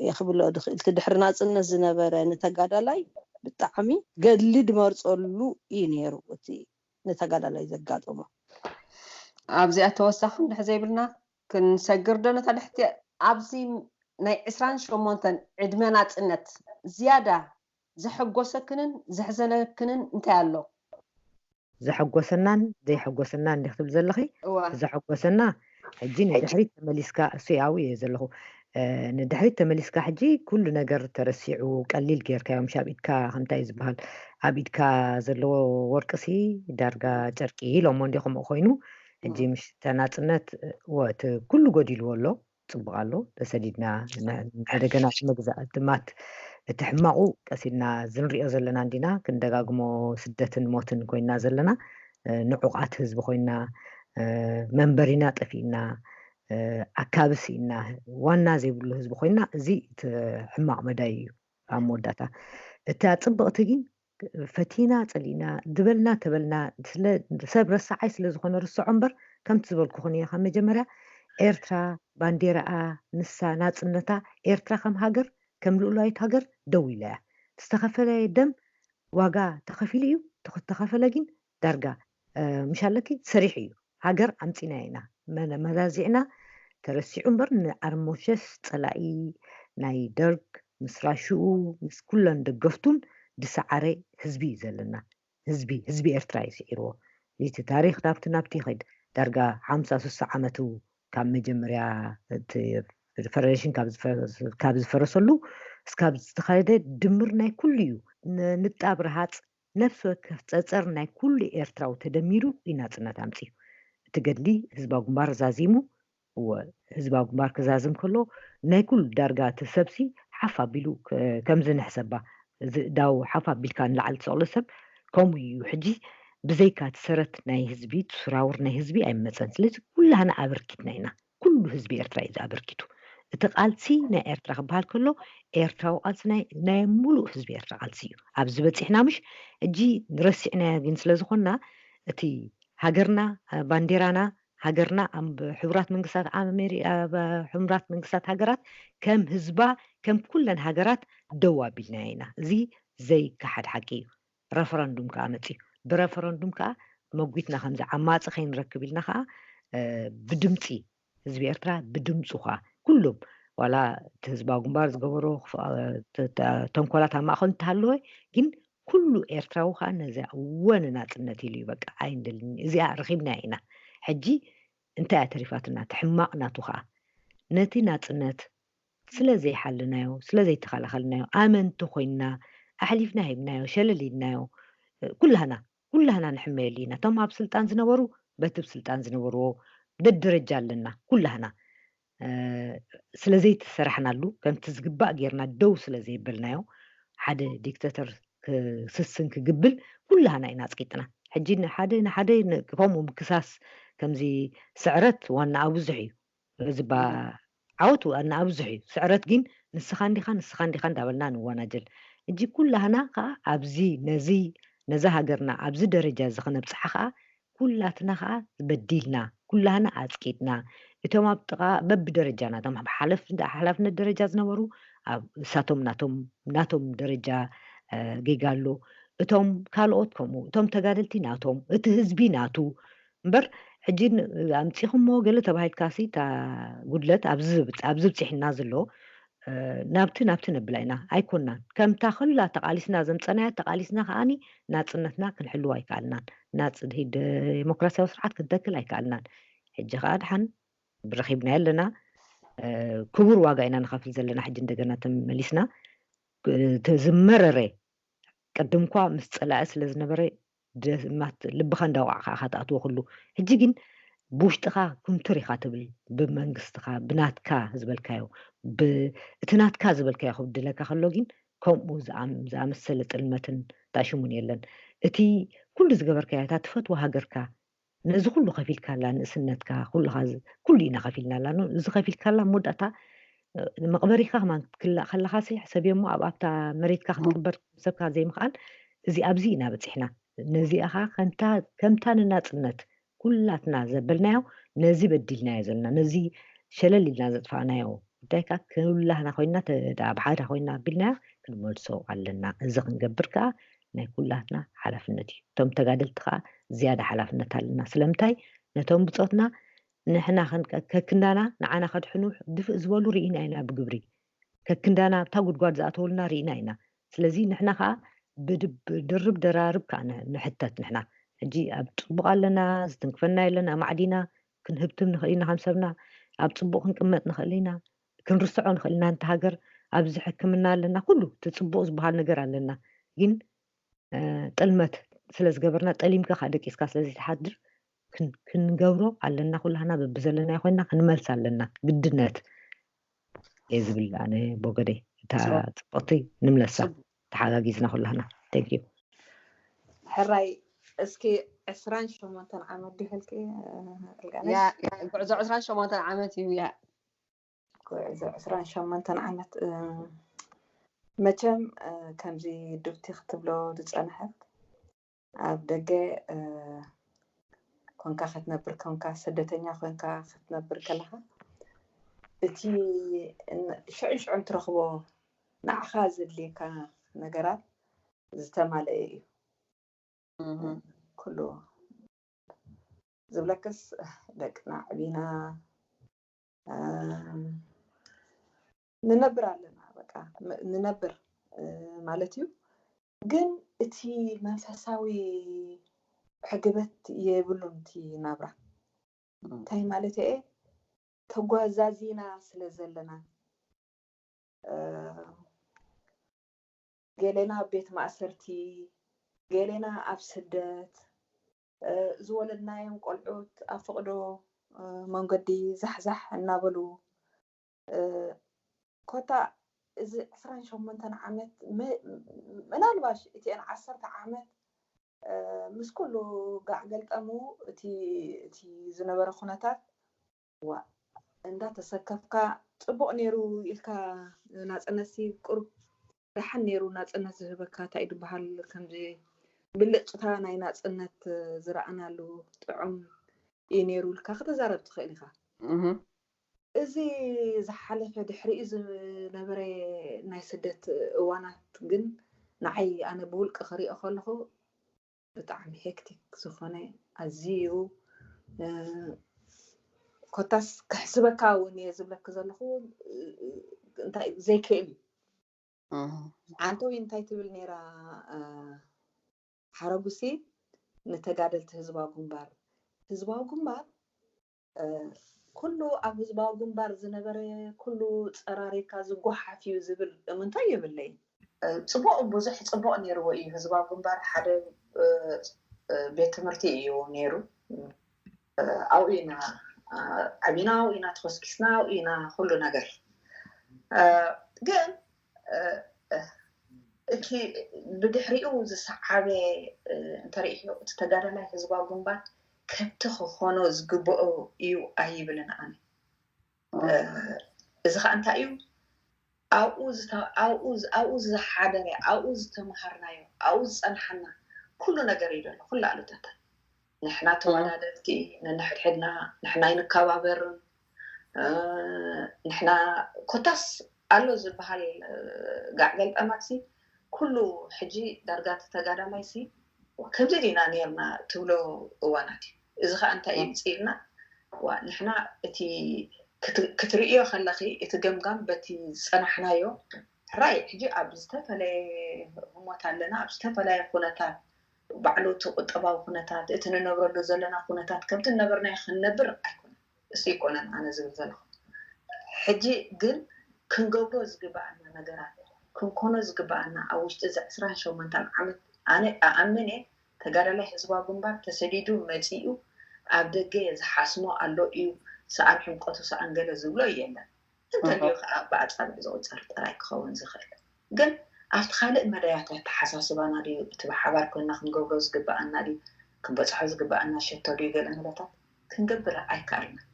የክብሎ ድክእል ድሕሪ ናፅነት ዝነበረ ንተጋዳላይ ብጣዕሚ ገድሊ ድመርፀሉ እዩ ነይሩ እቲ ንተጋዳላይ ዘጋጠሞ ኣብዚኣ ተወሳኺ እንድሕ ዘይብልና ክንሰግር ዶ ነታ ድሕቲ ኣብዚ ናይ ዕስራን ሸሞንተን ዕድመ ናፅነት ዝያዳ ዘሐጎሰክንን ዘሕዘነክንን እንታይ ኣሎ ዘሐጎሰናን ዘይሐጎሰናን እንዲክ ትብል ዘለኺ ዘሐጎሰና ሕጂ ንድሕሪት ተመሊስካ እሱ ያው እየ ዘለኹ ንድሕሪት ተመሊስካ ሕጂ ኩሉ ነገር ተረሲዑ ቀሊል ጌርካዮ ምሽ ኣብ ኢድካ ከምታይ ዝበሃል ኣብ ኢድካ ዘለዎ ወርቅሲ ዳርጋ ጨርቂ ኢሎሞ እንዲ ከምኡ ኮይኑ ሕጂ ምሽ ተናፅነት ወቲ ኩሉ ጎዲልዎ ኣሎ ፅቡቅ ኣሎ ተሰዲድና ንደገና መግዛእ ድማት እቲ ሕማቁ ቀሲልና ዝንሪኦ ዘለና እንዲና ክንደጋግሞ ስደትን ሞትን ኮይና ዘለና ንዑቃት ህዝቢ ኮይና መንበሪና ጠፊእና ኣካብስ ኢና ዋና ዘይብሉ ህዝቢ ኮይና እዚ እቲ ሕማቕ መዳይ እዩ ኣብ መወዳእታ እታ ፅብቕቲ ግን ፈቲና ፀሊእና ዝበልና ተበልና ሰብ ረሳዓይ ስለ ዝኾነ ርስዖ እምበር ከምቲ ዝበልኩኹን እየ ካብ መጀመርያ ኤርትራ ባንዴራኣ ንሳ ናፅነታ ኤርትራ ከም ሃገር ከም ልኡላዊት ሃገር ደው ኢላ እያ ዝተኸፈለ ደም ዋጋ ተኸፊሉ እዩ ተኸፈለ ግን ዳርጋ ምሻለኪ ሰሪሑ እዩ ሃገር ኣምፂና ኢና መላዚዕና ተረሲዑ እምበር ንኣርሞሸሽ ፀላኢ ናይ ደርግ ምስ ራሽኡ ምስ ኩለን ደገፍቱን ዝሰዓረ ህዝቢ እዩ ዘለና ህዝቢ ህዝቢ ኤርትራ እዩ ስዒርዎ እቲ ታሪክ ናብቲ ናብቲ ይኸድ ዳርጋ ሓምሳ ስሳ ዓመቱ ካብ መጀመርያ ፈደሬሽን ካብ ዝፈረሰሉ እስካብ ዝተኻየደ ድምር ናይ ኩሉ እዩ ንጣብ ረሃፅ ነፍሲ ወከፍ ጸጸር ናይ ኩሉ ኤርትራዊ ተደሚሩ እዩ ናጽነት ኣምጺኡ። እቲ ገድሊ ህዝባዊ ግንባር ዛዚሙ፣ እወ፣ ህዝባዊ ግንባር ክዛዝም ከሎ ናይ ኩሉ ዳርጋ እቲ ሰብሲ ሓፍ ኣቢሉ ከምዚ ንሕሰባ፣ እዚ ዳው ሓፍ ኣቢልካ ንላዕሊ ትሰቕሎ ሰብ ከምኡ እዩ። ሕጂ ብዘይካ እቲ ሰረት ናይ ህዝቢ፣ እቲ ስራውር ናይ ህዝቢ ኣይመጸን። ስለዚ ኩላህና ኣበርኪትና ኢና። ኩሉ ህዝቢ ኤርትራ እዩ ኣበርኪቱ። እቲ ቃልሲ ናይ ኤርትራ ክበሃል ከሎ ኤርትራዊ ቃልሲ ናይ ናይ ሙሉእ ህዝቢ ኤርትራ ቃልሲ እዩ። ኣብዚ በጺሕና ምሽ እጂ ረሲዕናዮ ግን ስለ ዝኾንና እቲ ሃገርና ባንዴራና ሃገርና ኣብ ሕቡራት መንግስታት ኣሜሪ ኣብ ሕቡራት መንግስታት ሃገራት ከም ህዝባ ከም ኩለን ሃገራት ደው ኣቢልናዮ ኢና። እዚ ዘይከሓድ ሓቂ እዩ። ረፈረንዱም ከዓ መፅዩ። ብረፈረንዱም ከዓ መጒትና ከምዚ ዓማፂ ከይንረክብ ኢልና ከዓ ብድምፂ ህዝቢ ኤርትራ ብድምፁ ከዓ ኩሎም ዋላ እቲ ህዝባዊ ግንባር ዝገበሮ ክፍ- ተ- ተ- ተንኮላት ኣብ ማእኸሉ እንተሃለወ፣ ግን ኩሉ ኤርትራዊ ከዓ ነዚኣ እወ ንናፅነት ኢሉ እዩ። በቃ ኣይንደልን፣ እዚኣ ረኺብና ኢና። ሕጂ እንታይ እያ ተሪፋትና? እቲ ሕማቕ ናቱ ከዓ ነቲ ናፅነት ስለ ዘይሓለናዮ፣ ስለ ዘይተኸላኸልናዮ፣ ኣመንቲ ኮይንና፣ ኣሕሊፍና ሂብናዮ፣ ሸለል ኢልናዮ፣ ኩላህና ኩላህና ንሕመየሉ ኢና። እቶም ኣብ ስልጣን ዝነበሩ በቲ ስልጣን ዝነበርዎ ደደረጃ ኣለና ኩላህና። ስለ ዘይተሰራሕናሉ፣ ከምቲ ዝግባእ ጌርና ደው ስለ ዘይበልናዮ፣ ሓደ ዲክተተር ክስስን ክግብል ኩላህና ኢና ኣፅቂጥና። ሕጂ ንሓደ ንሓደ ከምኡ ምክሳስ ከምዚ ስዕረት ዋናኣ ብዙሕ እዩ። ህዝባ ዓወት ዋናኣ ብዙሕ እዩ። ስዕረት ግን ንስኻ እንዲኻ ንስኻ እንዲኻ እንዳበልና ንወናጀል። እጂ ኩላህና ከዓ ኣብዚ ነዚ ነዛ ሃገርና ኣብዚ ደረጃ እዚ ክነብፅሓ ከዓ ኩላትና ከዓ በዲልና፣ ኩላህና ኣፅቂጥና፣ እቶም ኣብ ጥቓ በብደረጃ ናቶም ሓለፍነት ደረጃ ዝነበሩ እሳቶም ናቶም ናቶም ደረጃ ጌጋ ኣሎ። እቶም ካልኦት ከምኡ፣ እቶም ተጋደልቲ ናቶም፣ እቲ ህዝቢ ናቱ። እምበር ሕጂ ኣምፂኹሞ ገለ ተባሂልካሲ እታ ጉድለት ኣብዚ ብፅሒና ዘሎ ናብቲ ናብቲ ነብላ ኢና ኣይኮናን። ከምታ ኩላ ተቓሊስና ዘምፀናያ ተቓሊስና ከዓኒ ናፅነትና ክንሕልው ኣይከኣልናን። ናፅ ዴሞክራሲያዊ ስርዓት ክንተክል ኣይከኣልናን። ሕጂ ከዓ ድሓን ብረኺብናዮ ኣለና። ክቡር ዋጋ ኢና ንኸፍል ዘለና። ሕጂ እንደገና ተመሊስና ዝመረረ ቅድምኳ ምስ ፀላኢ ስለ ዝነበረ ደማት ልብኻ እንዳወቃዕካ ኢኻ ትኣትዎ ኩሉ። ሕጂ ግን ብውሽጥኻ ኩምትር ኢኻ ትብል፣ ብመንግስትኻ ብናትካ ዝበልካዮ እቲ ናትካ ዝበልካዮ ክብድለካ ከሎ ግን ከምኡ ዝኣመሰለ ጥልመትን ታሽሙን የለን። እቲ ኩሉ ዝገበርካዮ እታ ትፈትዋ ሃገርካ ነዚ ኩሉ ከፊልካላ ንእስነትካ ኩልኻ ኩሉ ኢና ከፊልናላ። እዚ ከፊልካላ መወዳእታ መቕበሪካ ከማን ክትክላእ ከለካ ሲ ሕሰብዮ እሞ ኣብ ኣብታ መሬትካ ክትቅበር ሰብካ ዘይምኽኣል እዚ ኣብዚ ኢና በፂሕና። ነዚኣኻ ከምታ ንናፅነት ኩላትና ዘበልናዮ ነዚ በዲልናዮ ዘለና ነዚ ሸለል ኢልና ዘጥፋእናዮ ጉዳይካ ኩላህና ኮይና ብሓደ ኮይና ኣቢልናዮ ክንመልሶ ኣለና። እዚ ክንገብር ከዓ ናይ ኩላትና ሓላፍነት እዩ። እቶም ተጋደልቲ ከዓ ዝያዳ ሓላፍነት ኣለና። ስለምንታይ ነቶም ብፆትና ንሕና ከክንዳና ንዓና ከድሕኑ ድፍእ ዝበሉ ርኢና ኢና ብግብሪ። ከክንዳና ኣብታ ጉድጓድ ዝኣተውልና ርኢና ኢና። ስለዚ ንሕና ከዓ ብድርብ ደራርብ ከዓ ንሕተት። ንሕና ሕጂ ኣብ ፅቡቕ ኣለና፣ ዝትንክፈና የለን፣ ኣማዕዲና ክንህብትም ንኽእል ኢና፣ ከም ሰብና ኣብ ፅቡቕ ክንቅመጥ ንኽእል ኢና፣ ክንርስዖ ንኽእል ኢና። እንተ ሃገር ኣብዚ ሕክምና ኣለና፣ ኩሉ እቲ ፅቡቕ ዝበሃል ነገር ኣለና። ግን ጥልመት ስለ ዝገበርና ጠሊምካ ከዓ ደቂስካ ስለ ዘይትሓድር ክንገብሮ ኣለና። ኩላህና በብዘለናዮ ኮይና ክንመልስ ኣለና። ግድነት እየ ዝብል ኣነ ቦገደይ። እታ ፅብቕቲ ንምለሳ ተሓጋጊዝና ኩላህና። Thank you። ሕራይ እስኪ ዕስራን ሸሞንተን ዓመት ድሕልኪ ጉዕዞ ዕስራን ሸሞንተን ዓመት እዩ ያ ጉዕዞ ዕስራን ሸሞንተን ዓመት መቸም ከምዚ ዱብቲ ክትብሎ ዝፀንሐት ኣብ ደገ ኮንካ ክትነብር ኮንካ ስደተኛ ኮንካ ክትነብር ከለካ እቲ ሽዑን ሽዑን ትረክቦ ንዓኻ ዘድልየካ ነገራት ዝተማለአ እዩ። ኩሉ ዝብለክስ ደቅና ዕቢና ንነብር ኣለና በቃ ንነብር ማለት እዩ። ግን እቲ መንፈሳዊ ዕግበት የብሉን እቲ ናብራ። እንታይ ማለት እየ? ተጓዛዚና ስለ ዘለና ገሌና ኣብ ቤት ማእሰርቲ፣ ገሌና ኣብ ስደት፣ ዝወለድናዮም ቆልዑት ኣብ ፈቕዶ መንገዲ ዛሕዛሕ እናበሉ ኮታ እዚ ዕስራን ሸሞንተን ዓመት ምናልባሽ እቲአን ዓሰርተ ዓመት ምስ ኩሉ ጋዕ ገልጠሙ እቲ ዝነበረ ኩነታት ዋእ እንዳተሰከፍካ ፅቡቕ ነይሩ ኢልካ ናፅነትሲ ቁሩብ ደሓን ነይሩ ናፅነት ዝህበካ እንታይ እዩ ዝበሃል ከምዚ ብልጭታ ናይ ናፅነት ዝረኣናሉ ጥዑም እዩ ነይሩ ኢልካ ክትዛረብ ትኽእል ኢኻ። እዚ ዝሓለፈ ድሕሪኡ ዝነበረ ናይ ስደት እዋናት ግን ንዓይ ኣነ ብውልቂ ክሪኦ ከለኹ ብጣዕሚ ሄክቲክ ዝኾነ ኣዝዩ ኮታስ ክሕስበካ እውን እየ ዝብለኪ ዘለኹ እንታይ ዘይክእል እዩ። ዓንተዊ እንታይ ትብል ነይራ ሓረጉሲ ንተጋደልቲ ህዝባዊ ግንባር፣ ህዝባዊ ግንባር ኩሉ ኣብ ህዝባዊ ግንባር ዝነበረ ኩሉ ፀራሪካ ዝጓሓፍ እዩ ዝብል እምንቶ የብለይን። ፅቡቅ ብዙሕ ፅቡቅ ነይርዎ እዩ። ህዝባዊ ግንባር ሓደ ቤት ትምህርቲ እዩ ነይሩ። ኣብኡ ኢና ዓቢና፣ ኣብኡ ኢና ተኾስኪስና፣ ኣብኡ ኢና ኩሉ ነገር። ግን እቲ ብድሕሪኡ ዝሰዓበ እንተሪእዮ እቲ ተጋዳላይ ህዝባዊ ግንባር ከምቲ ክኾኖ ዝግብኦ እዩ ኣይብልን ኣነ። እዚ ከዓ እንታይ እዩ? ኣብኡ ዝሓደረ፣ ኣብኡ ዝተምሃርናዮ፣ ኣብኡ ዝፀንሓና ኩሉ ነገር እዩ ዘሎ። ኩሉ ኣሉታታት ንሕና ተወዳደርቲ፣ ነንሕድሕድና ንሕና ኣይንከባበርን፣ ንሕና ኮታስ ኣሎ ዝበሃል ጋዕ ገልጠማትሲ ኩሉ ሕጂ ዳርጋ ተጋዳላይሲ ከምዚ ዲና ነርና ትብሎ እዋናት እዩ። እዚ ከዓ እንታይ ይምፅእልና? ዋ ንሕና እቲ ክትርእዮ ከለኺ እቲ ገምጋም በቲ ዝፀናሕናዮ ሕራይ ሕጂ ኣብ ዝተፈለየ ህሞት ኣለና፣ ኣብ ዝተፈለየ ኩነታት ባዕሉ እቲ ቁጠባዊ ኩነታት እቲ ንነብረሉ ዘለና ኩነታት ከምቲ ንነበርናዮ ክንነብር ኣይኮነ እሱ ይኮነን ኣነ ዝብል ዘለኹ። ሕጂ ግን ክንገብሮ ዝግበኣና ነገራት ክንኮኖ ዝግበኣና ኣብ ውሽጢ እዚ ዕስራን ሸሞንተን ዓመት ኣነ ኣኣምን እየ። ተጋዳላይ ህዝባዊ ግንባር ተሰዲዱ መፂኡ ኣብ ደገ ዝሓስሞ ኣሎ እዩ። ሰኣን ሕምቀቱ ሰኣን ገለ ዝብሎ የለን። እንተልዮ ከዓ ብኣፃብዕ ዝቁፀር ጥራይ ክኸውን ዝኽእል። ግን ኣብቲ ካልእ መዳያት ኣተሓሳስባና ድዩ እቲ ብሓባር ኮይና ክንገብሮ ዝግበኣና ድዩ ክንበፅሖ ዝግበኣና ሸቶ ድዩ ገለ ንብረታት ክንገብር ኣይከኣልናን።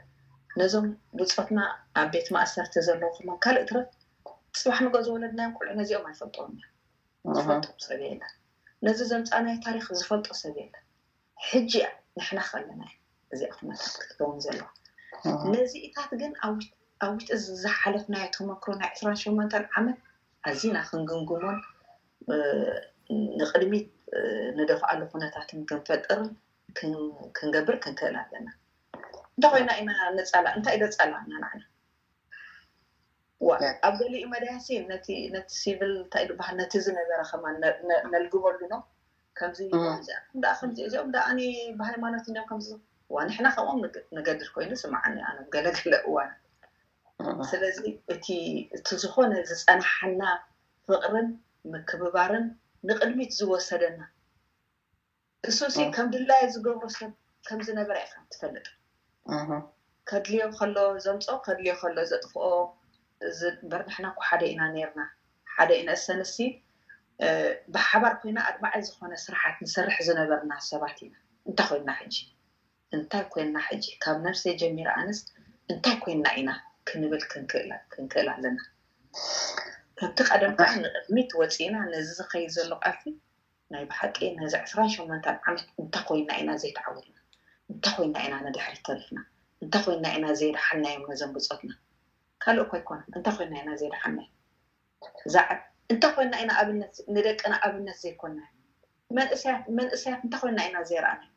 ነዞም ብፆትና ኣብ ቤት ማእሰርቲ ዘለዉ ኩሎም ካልእ ትረፍ ፅባሕ ንጎ ዝወለድናዮም ቆልዑ ነዚኦም ኣይፈልጥዎም እዮም። ዝፈልጦም ሰብ የለን። ነዚ ዘምፃናዮ ታሪክ ዝፈልጦ ሰብ የለን። ሕጂ እያ ንሕና ከለና እያ እዚኣ ኩነታት ክትከውን ዘለዋ። ነዚኢታት ግን ኣብ ውሽጢ ዝሓለፍናዮ ተመክሮ ናይ ዕስራን ሸሞንተን ዓመት ኣዚና ክንግምግሞን ንቅድሚት ንደፍኣሉ ኩነታትን ክንፈጥርን ክንገብር ክንክእል ኣለና። እንተኮይና ኢና ንፀላእ እንታይ ደፀላእና ንዓና? ዋ ኣብ ገሊኡ መዳያሲ ነቲ ነቲ ሲቪል እንታይ ዝበሃል ነቲ ዝነበረ ከማን ነልግበሉ ነው። ከምዚ ከምዚ ደኣ ከምዚ እዚኦም ደኣ ኣኒ ብሃይማኖት እንዲም ከምዚ ዋ ንሕና ከምኦም ንገድል ኮይኑ ስምዓኒ ኣነ ገለገለ እዋን። ስለዚ እቲ እቲ ዝኾነ ዝፀናሓና ፍቕርን ምክብባርን ንቕድሚት ዝወሰደና እሱሲ ከም ድላየ ዝገብሮ ሰብ ከም ዝነበረ ኢኻ ትፈልጥ። ከድልዮ ከሎ ዘምፅኦ ከድልዮ ከሎ ዘጥፍኦ እምበር ንሕና እኮ ሓደ ኢና ነርና። ሓደ ኢና እሰንሲ ብሓባር ኮይና ኣድማዒ ዝኾነ ስራሓት ንሰርሕ ዝነበርና ሰባት ኢና። እንታይ ኮይንና ሕጂ እንታይ ኮይንና ሕጂ ካብ ነብሰይ ጀሚረ ኣነስ እንታይ ኮይንና ኢና ክንብል ክንክእል ኣለና። ካብቲ ቀደም ከዓ ንቅድሚት ወፂእና ነዚ ዝኸይድ ዘሎ ቃልሲ ናይ ብሓቂ ነዚ ዕስራን ሸሞንተን ዓመት እንታይ ኮይንና ኢና ዘይተዓወትና? እንታይ ኮይንና ኢና ንድሕሪት ተሪፍና? እንታይ ኮይንና ኢና ዘይደሓንናዮም ነዞም ብፆትና? ካልእ እኮ ኣይኮነን። እንታይ ኮይንና ኢና ዘይደሓንናዮም? እንታይ ኮይንና ኢና ኣብነት ንደቅና ኣብነት ዘይኮንናዮም? መንእሰያት እንታይ ኮይንና ኢና ዘይረኣናዮም?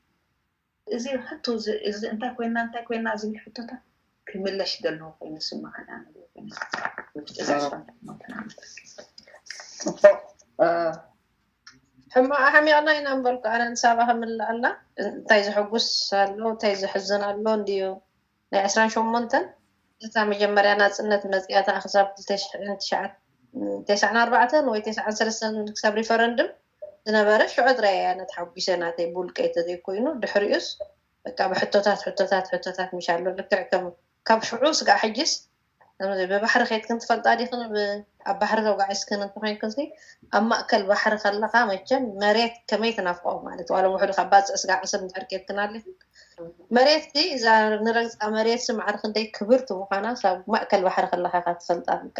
እዚ ሕቶ እዚ እንታይ ኮይንና እንታይ ኮይንና ዝብል ሕቶታት ክምለሽ ዘለዎ ኮይኑ ይስምዓኒ። ሕማቕ ሓሚቕና ኢና እምበልኩ ኣነ ንሳባ ክምልኣላ እንታይ ዘሐጉስ ኣሎ እንታይ ዘሕዝን ኣሎ እንድዩ። ናይ ዕስራን ሸሞንተን እታ መጀመርያ ናፅነት መፅያታ ክሳብ ክልተ ሽሕን ተስዓን ኣርባዕተን ወይ ተስዓን ሰለስተን ክሳብ ሪፈረንድም ዝነበረ ሽዑ ጥራይ እያ ነቲ ሓጒሰ ናተይ ብውልቀይ ተዘይኮይኑ ድሕሪኡስ በቃ ብሕቶታት ሕቶታት ሕቶታት ምሽ ኣሎ ልክዕ ከም ካብ ሽዑ ስጋዕ ሕጅስ ብባሕሪ ከይድክን ትፈልጣ ዲኽን ኣብ ባሕሪ ተጓዒዝክን እንተኮይንክን ኣብ ማእከል ባሕሪ ከለካ መቸም መሬት ከመይ ትናፍቆ ማለት ዋላ ውሕዱ ካብ ባፅዕ ስጋዕ ዓሰብ እንድሕር ከይድክን ኣሊክን መሬት እዛ ንረግፃ መሬት ስማዕሪ ክንደይ ክብርቲ ምኳና ካብ ማእከል ባሕሪ ከለካ ኢካ ትፈልጣ በቃ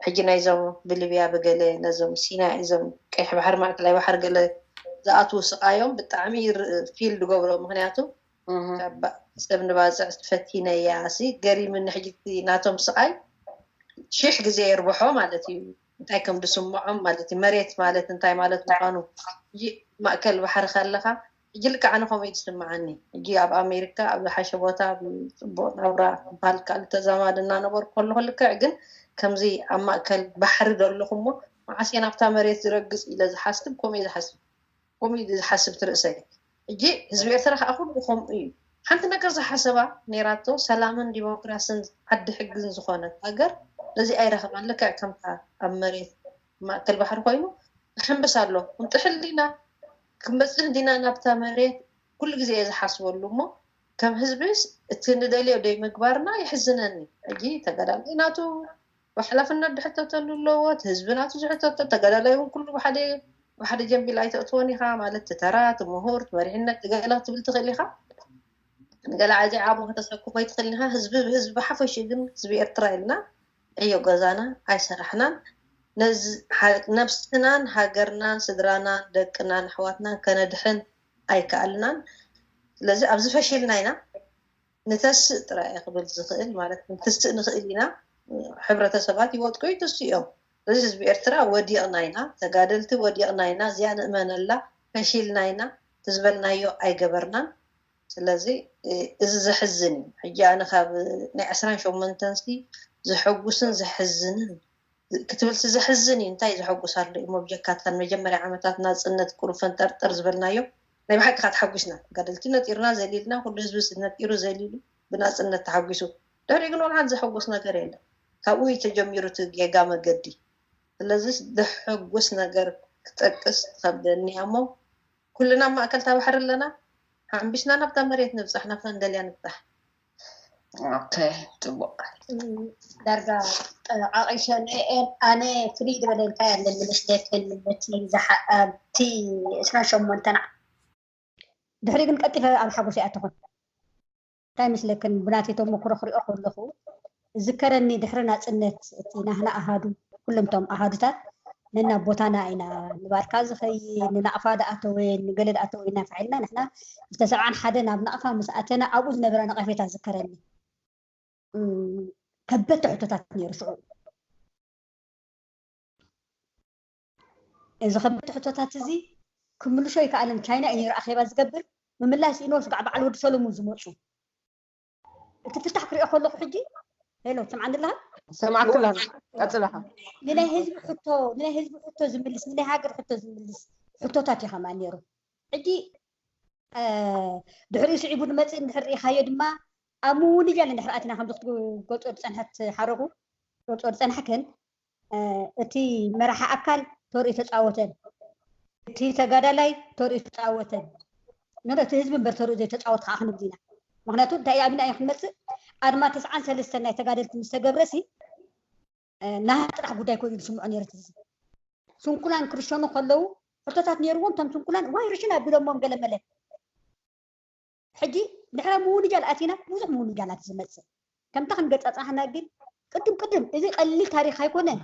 ሕጂ ናይዞም ብሊብያ ብገለ ነዞም ሲናይ እዞም ቀይሕ ባሕሪ ማእከላይ ባሕሪ ገለ ዝኣትዉ ስቃዮም ብጣዕሚ ፊል ዝገብሮ ምክንያቱ ሰብ ንባፅዕ ፈቲነያ ሲ ገሪምኒ ሕጂ ናቶም ስቃይ ሽሕ ግዜ የርብሖ ማለት እዩ እንታይ ከም ዝስምዖም ማለት እዩ መሬት ማለት እንታይ ማለት ምኳኑ ማእከል ባሕሪ ከለካ ሕጂ ልክዕ ኣነ ከምኡ እዩ ዝስምዓኒ። ሕጂ ኣብ ኣሜሪካ ኣብ ዝሓሸ ቦታ ጽቡቕ ናብራ ክበሃል ከኣል ተዛማዲ እናነበርኩ ከለኹ ልክዕ ግን ከምዚ ኣብ ማእከል ባሕሪ ዘለኹ እሞ መዓስ እየ ናብታ መሬት ዝረግጽ ኢለ ዝሓስብ ከምኡ እየ ዝሓስብ። ከምኡ ኢሉ ዝሓስብ ትርእሰይ። ሕጂ ህዝቢ ኤርትራ ከዓ ኩሉ ከምኡ እዩ። ሓንቲ ነገር ዝሓሰባ ነይራቶ፣ ሰላምን ዲሞክራስን ዓዲ ሕግን ዝኾነት ሃገር ነዚ ኣይረኸባን። ልክዕ ከምታ ኣብ መሬት ማእከል ባሕሪ ኮይኑ ይሕምብስ ኣሎ። እንጥሕል ዲና ክንበጽሕ ዲና ናብታ መሬት ኩሉ ግዜ እየ ዝሓስበሉ እሞ ከም ህዝብስ እቲ ንደልዮ ደይ ምግባርና የሕዝነኒ። ሕጂ ተጋዳላይ ናቱ ብሓላፍነት ዝሕተተሉ ኣለዎ፣ እቲ ህዝቢ ናቱ ዝሕተቶ፣ ተጋዳላይ እውን ኩሉ ብሓደ ብሓደ ጀምቢል ኣይተእትዎን ኢኻ ማለት እቲ ተራ፣ እቲ ምሁር፣ እቲ መሪሕነት፣ ገለ ክትብል ትኽእል ኢኻ። ገለ ኣዚዓ ዓቕሚ ከተሰክሞ ኣይትኽእልን ኢኻ። ህዝቢ ብህዝቢ ብሓፈሽኡ ግን ህዝቢ ኤርትራ ኢልና ዕዮ ገዛና ኣይሰራሕናን። ነዚ ሓ- ነብስናን ሃገርናን ስድራናን ደቅናን ኣሕዋትናን ከነድሕን ኣይከኣልናን። ስለዚ ኣብዚ ፈሺልና ኢና። ንተስእ ጥራይ እየ ክብል ዝኽእል ማለት ንትስእ ንኽእል ኢና። ሕብረተሰባት ይወድቁ ይትስኡ እዮም። ስለዚ ህዝቢ ኤርትራ ወዲቕና ኢና፣ ተጋደልቲ ወዲቕና ኢና፣ እዚኣ ንእመነላ፣ ፈሺልና ኢና፣ እቲ ዝበልናዮ ኣይገበርናን። ስለዚ እዚ ዘሕዝን እዩ። ሕጂ ኣነ ካብ ናይ ዕስራን ሸሞንተን ሲ ዘሐጉስን ዘሕዝንን ክትብልሲ ዘሕዝን እዩ። እንታይ ዘሐጉስ ኣሎ እሞ ብጀካታን መጀመርያ ዓመታት ናጽነት ቁሩብ ፈንጠርጠር ዝበልናዮ ናይ ብሓቂ ኢኻ ተሓጒስና። ተጋደልቲ ነጢርና ዘሊልና፣ ኩሉ ህዝቢ ነጢሩ ዘሊሉ ብናጽነት ተሓጒሱ። ድሕሪኡ ግን ወላ ሓንቲ ዘሐጉስ ነገር የለን። ካብኡ እዩ ተጀሚሩ እቲ ጌጋ መገዲ። ስለዚ ዘሐጉስ ነገር ክጠቅስ ትኸብደኒ እያ እሞ ኩልና ኣብ ማእከል እታ ባሕሪ ኣለና። ሓምቢስና ናብታ መሬት ንብጻሕ፣ ናብታ ንደልያ ንብጻሕ። ኦኬ፣ ጽቡቕ። ዳርጋ ዓቂሸ ኣነ ፍልይ ዝበለ እንታይ ኣለኒ መስለክን እቲ ዝሓ- ኣብቲ ዕስራን ሸሞንተን ድሕሪ ግን ቀልጢፈ ኣብ ሓጎስ ኣይኣተኹን። እንታይ መስለክን ብናተይ ተሞክሮ ክሪኦ ከለኹ ዝከረኒ ድሕሪ ናፅነት እቲ ናህና ኣሃዱ ኩሎም እቶም ኣሃዱታት ነናብ ቦታና ኢና ንባርካ ዝኸይድ ንናቕፋ ደኣተወ ንገለ ደኣተወ ኢና ፋዒልና ንሕና ክልተ ሰብዓን ሓደ ናብ ናቕፋ ምስ ኣተና ኣብኡ ዝነበረ ነቐፌታ ዝከረኒ ከበድቲ ሕቶታት ነይሩ ሽዑ እዚ ከበድቲ ሕቶታት እዚ ክምልሾ ይከኣልን ቻይና እዩ ነይሩ ኣኼባ ዝገብር ምምላስ ኢኖ ስጋዕ በዓል ወዲ ሰለሙን ዝመፁ እቲ ፍታሕ ክሪኦ ከለኩ ሕጂ ሄሎ ትሰምዓኒ ኣለካ ሰማዕኩላ ቀፅለካ ንናይ ህዝቢ ሕቶ ንናይ ህዝቢ ሕቶ ዝምልስ ንናይ ሃገር ሕቶ ዝምልስ ሕቶታት እዩ ከማ ነይሩ ሕጂ ድሕሪኡ ስዒቡ ንመፅእ እንድሕር ርኢካዮ ድማ ኣብ ምውንጃል እንድሕር ኣቲና ከምዚ ክትገልፆ ዝፀንሐት ሓረጉ ክትገልፆ ዝፀንሐክን እቲ መራሒ ኣካል ተርእዩ ተፃወተን እቲ ተጋዳላይ ተርእዩ ተፃወተን ኖ እቲ ህዝቢ እምበር ተርእዩ ዘይተፃወት ከዓ ክንብል ኢና ምክንያቱ እንታይ ኣብና እየ ክንመፅእ ኣድማ ተስዓን ሰለስተን ናይ ተጋደልቲ ምስ ተገብረሲ ናሃ ጥራሕ ጉዳይ ኮይኑ ዝስምዖ ነይሩ እቲ ህዝቢ ስንኩላን ክርሸኑ ከለዉ ሕቶታት ነይርዎም እቶም ስንኩላን ዋይ ርሽን ኣቢሎሞም ገለመለ ሕጂ ድሕረ ምውንጃል ኣቲና ብዙሕ ምውንጃላት ዝመፅእ ከምታ ክንገፃፃሕና ግን ቅድም ቅድም እዚ ቀሊል ታሪክ ኣይኮነን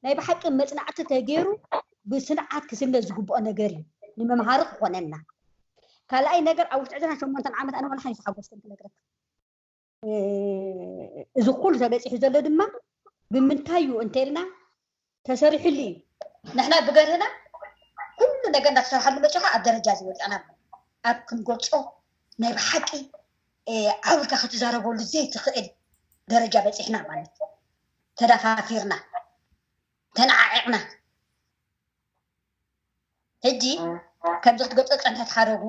ናይ ብሓቂ መፅናዕቲ ተገይሩ ብስንዓት ክስነ ዝግብኦ ነገር እዩ ንመምሃሪ ክኾነና ካልኣይ ነገር ኣብ ውሽጢ ዕስራን ሸሞንተን ዓመት ኣነ ወላ ሓንቲ ሓጎስኩም ክነግረካ እዚ ኩሉ ተበፂሑ ዘሎ ድማ ብምንታይ እዩ እንተልና ተሰሪሑሉ እዩ ንሕና ብገርህና ኩሉ ነገር እንዳተሰርሓሉ መፅኻ ኣብ ደረጃ እዚ ወዲቕና ኣብ ክንገልፆ ናይ ብሓቂ ዓውልካ ክትዛረበሉ ዘይትኽእል ደረጃ በፂሕና ማለት ተዳፋፊርና ተነዓዒቕና ሕጂ ከምዚ ክትገልፆ ዝፀንሐት ሓረጉ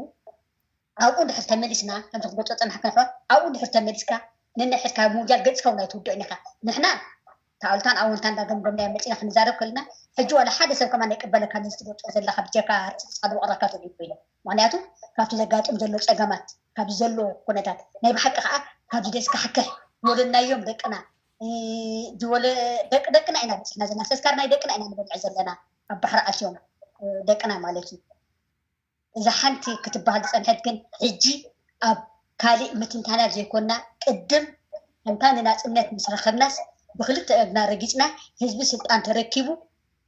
ኣብኡ እንድሕር ተመሊስና ከምዚ ክትገልፆ ዝፀንሐት ከንፈር ኣብኡ እንድሕር ተመሊስካ ነንሕድካ ምውጃል ገፅካ እውን ኣይትውድኦን ኢኻ ንሕና ታውልታን ኣወንታን እንዳገምገምና መፂና ክንዛረብ ከለና ሕጂ ዋላ ሓደ ሰብ ከማን ኣይቅበለካ ነዚ ትገልፆ ዘለካ ብጀካ ርፅፃ ዝወቕረካ ተሪፉ ኢለ ምክንያቱ ካብቲ ዘጋጥም ዘሎ ፀገማት ካብዚ ዘሎ ኩነታት ናይ ብሓቂ ከዓ ካብዚ ደስካሕክሕ ዝወለድናዮም ደቅና ዝወለ ደቂ ደቅና ኢና በፅሕና ዘለና ተስካር ናይ ደቅና ኢና ንበልዕ ዘለና ኣብ ባሕሪ ኣትዮም ደቅና ማለት እዩ እዛ ሓንቲ ክትበሃል ዝፀንሐት ግን ሕጂ ኣብ ካሊእ ምትንታና ዘይኮና ቅድም ከምታ ንናፅነት ምስ ረኸብናስ ብክልተ እግና ረጊፅና ህዝቢ ስልጣን ተረኪቡ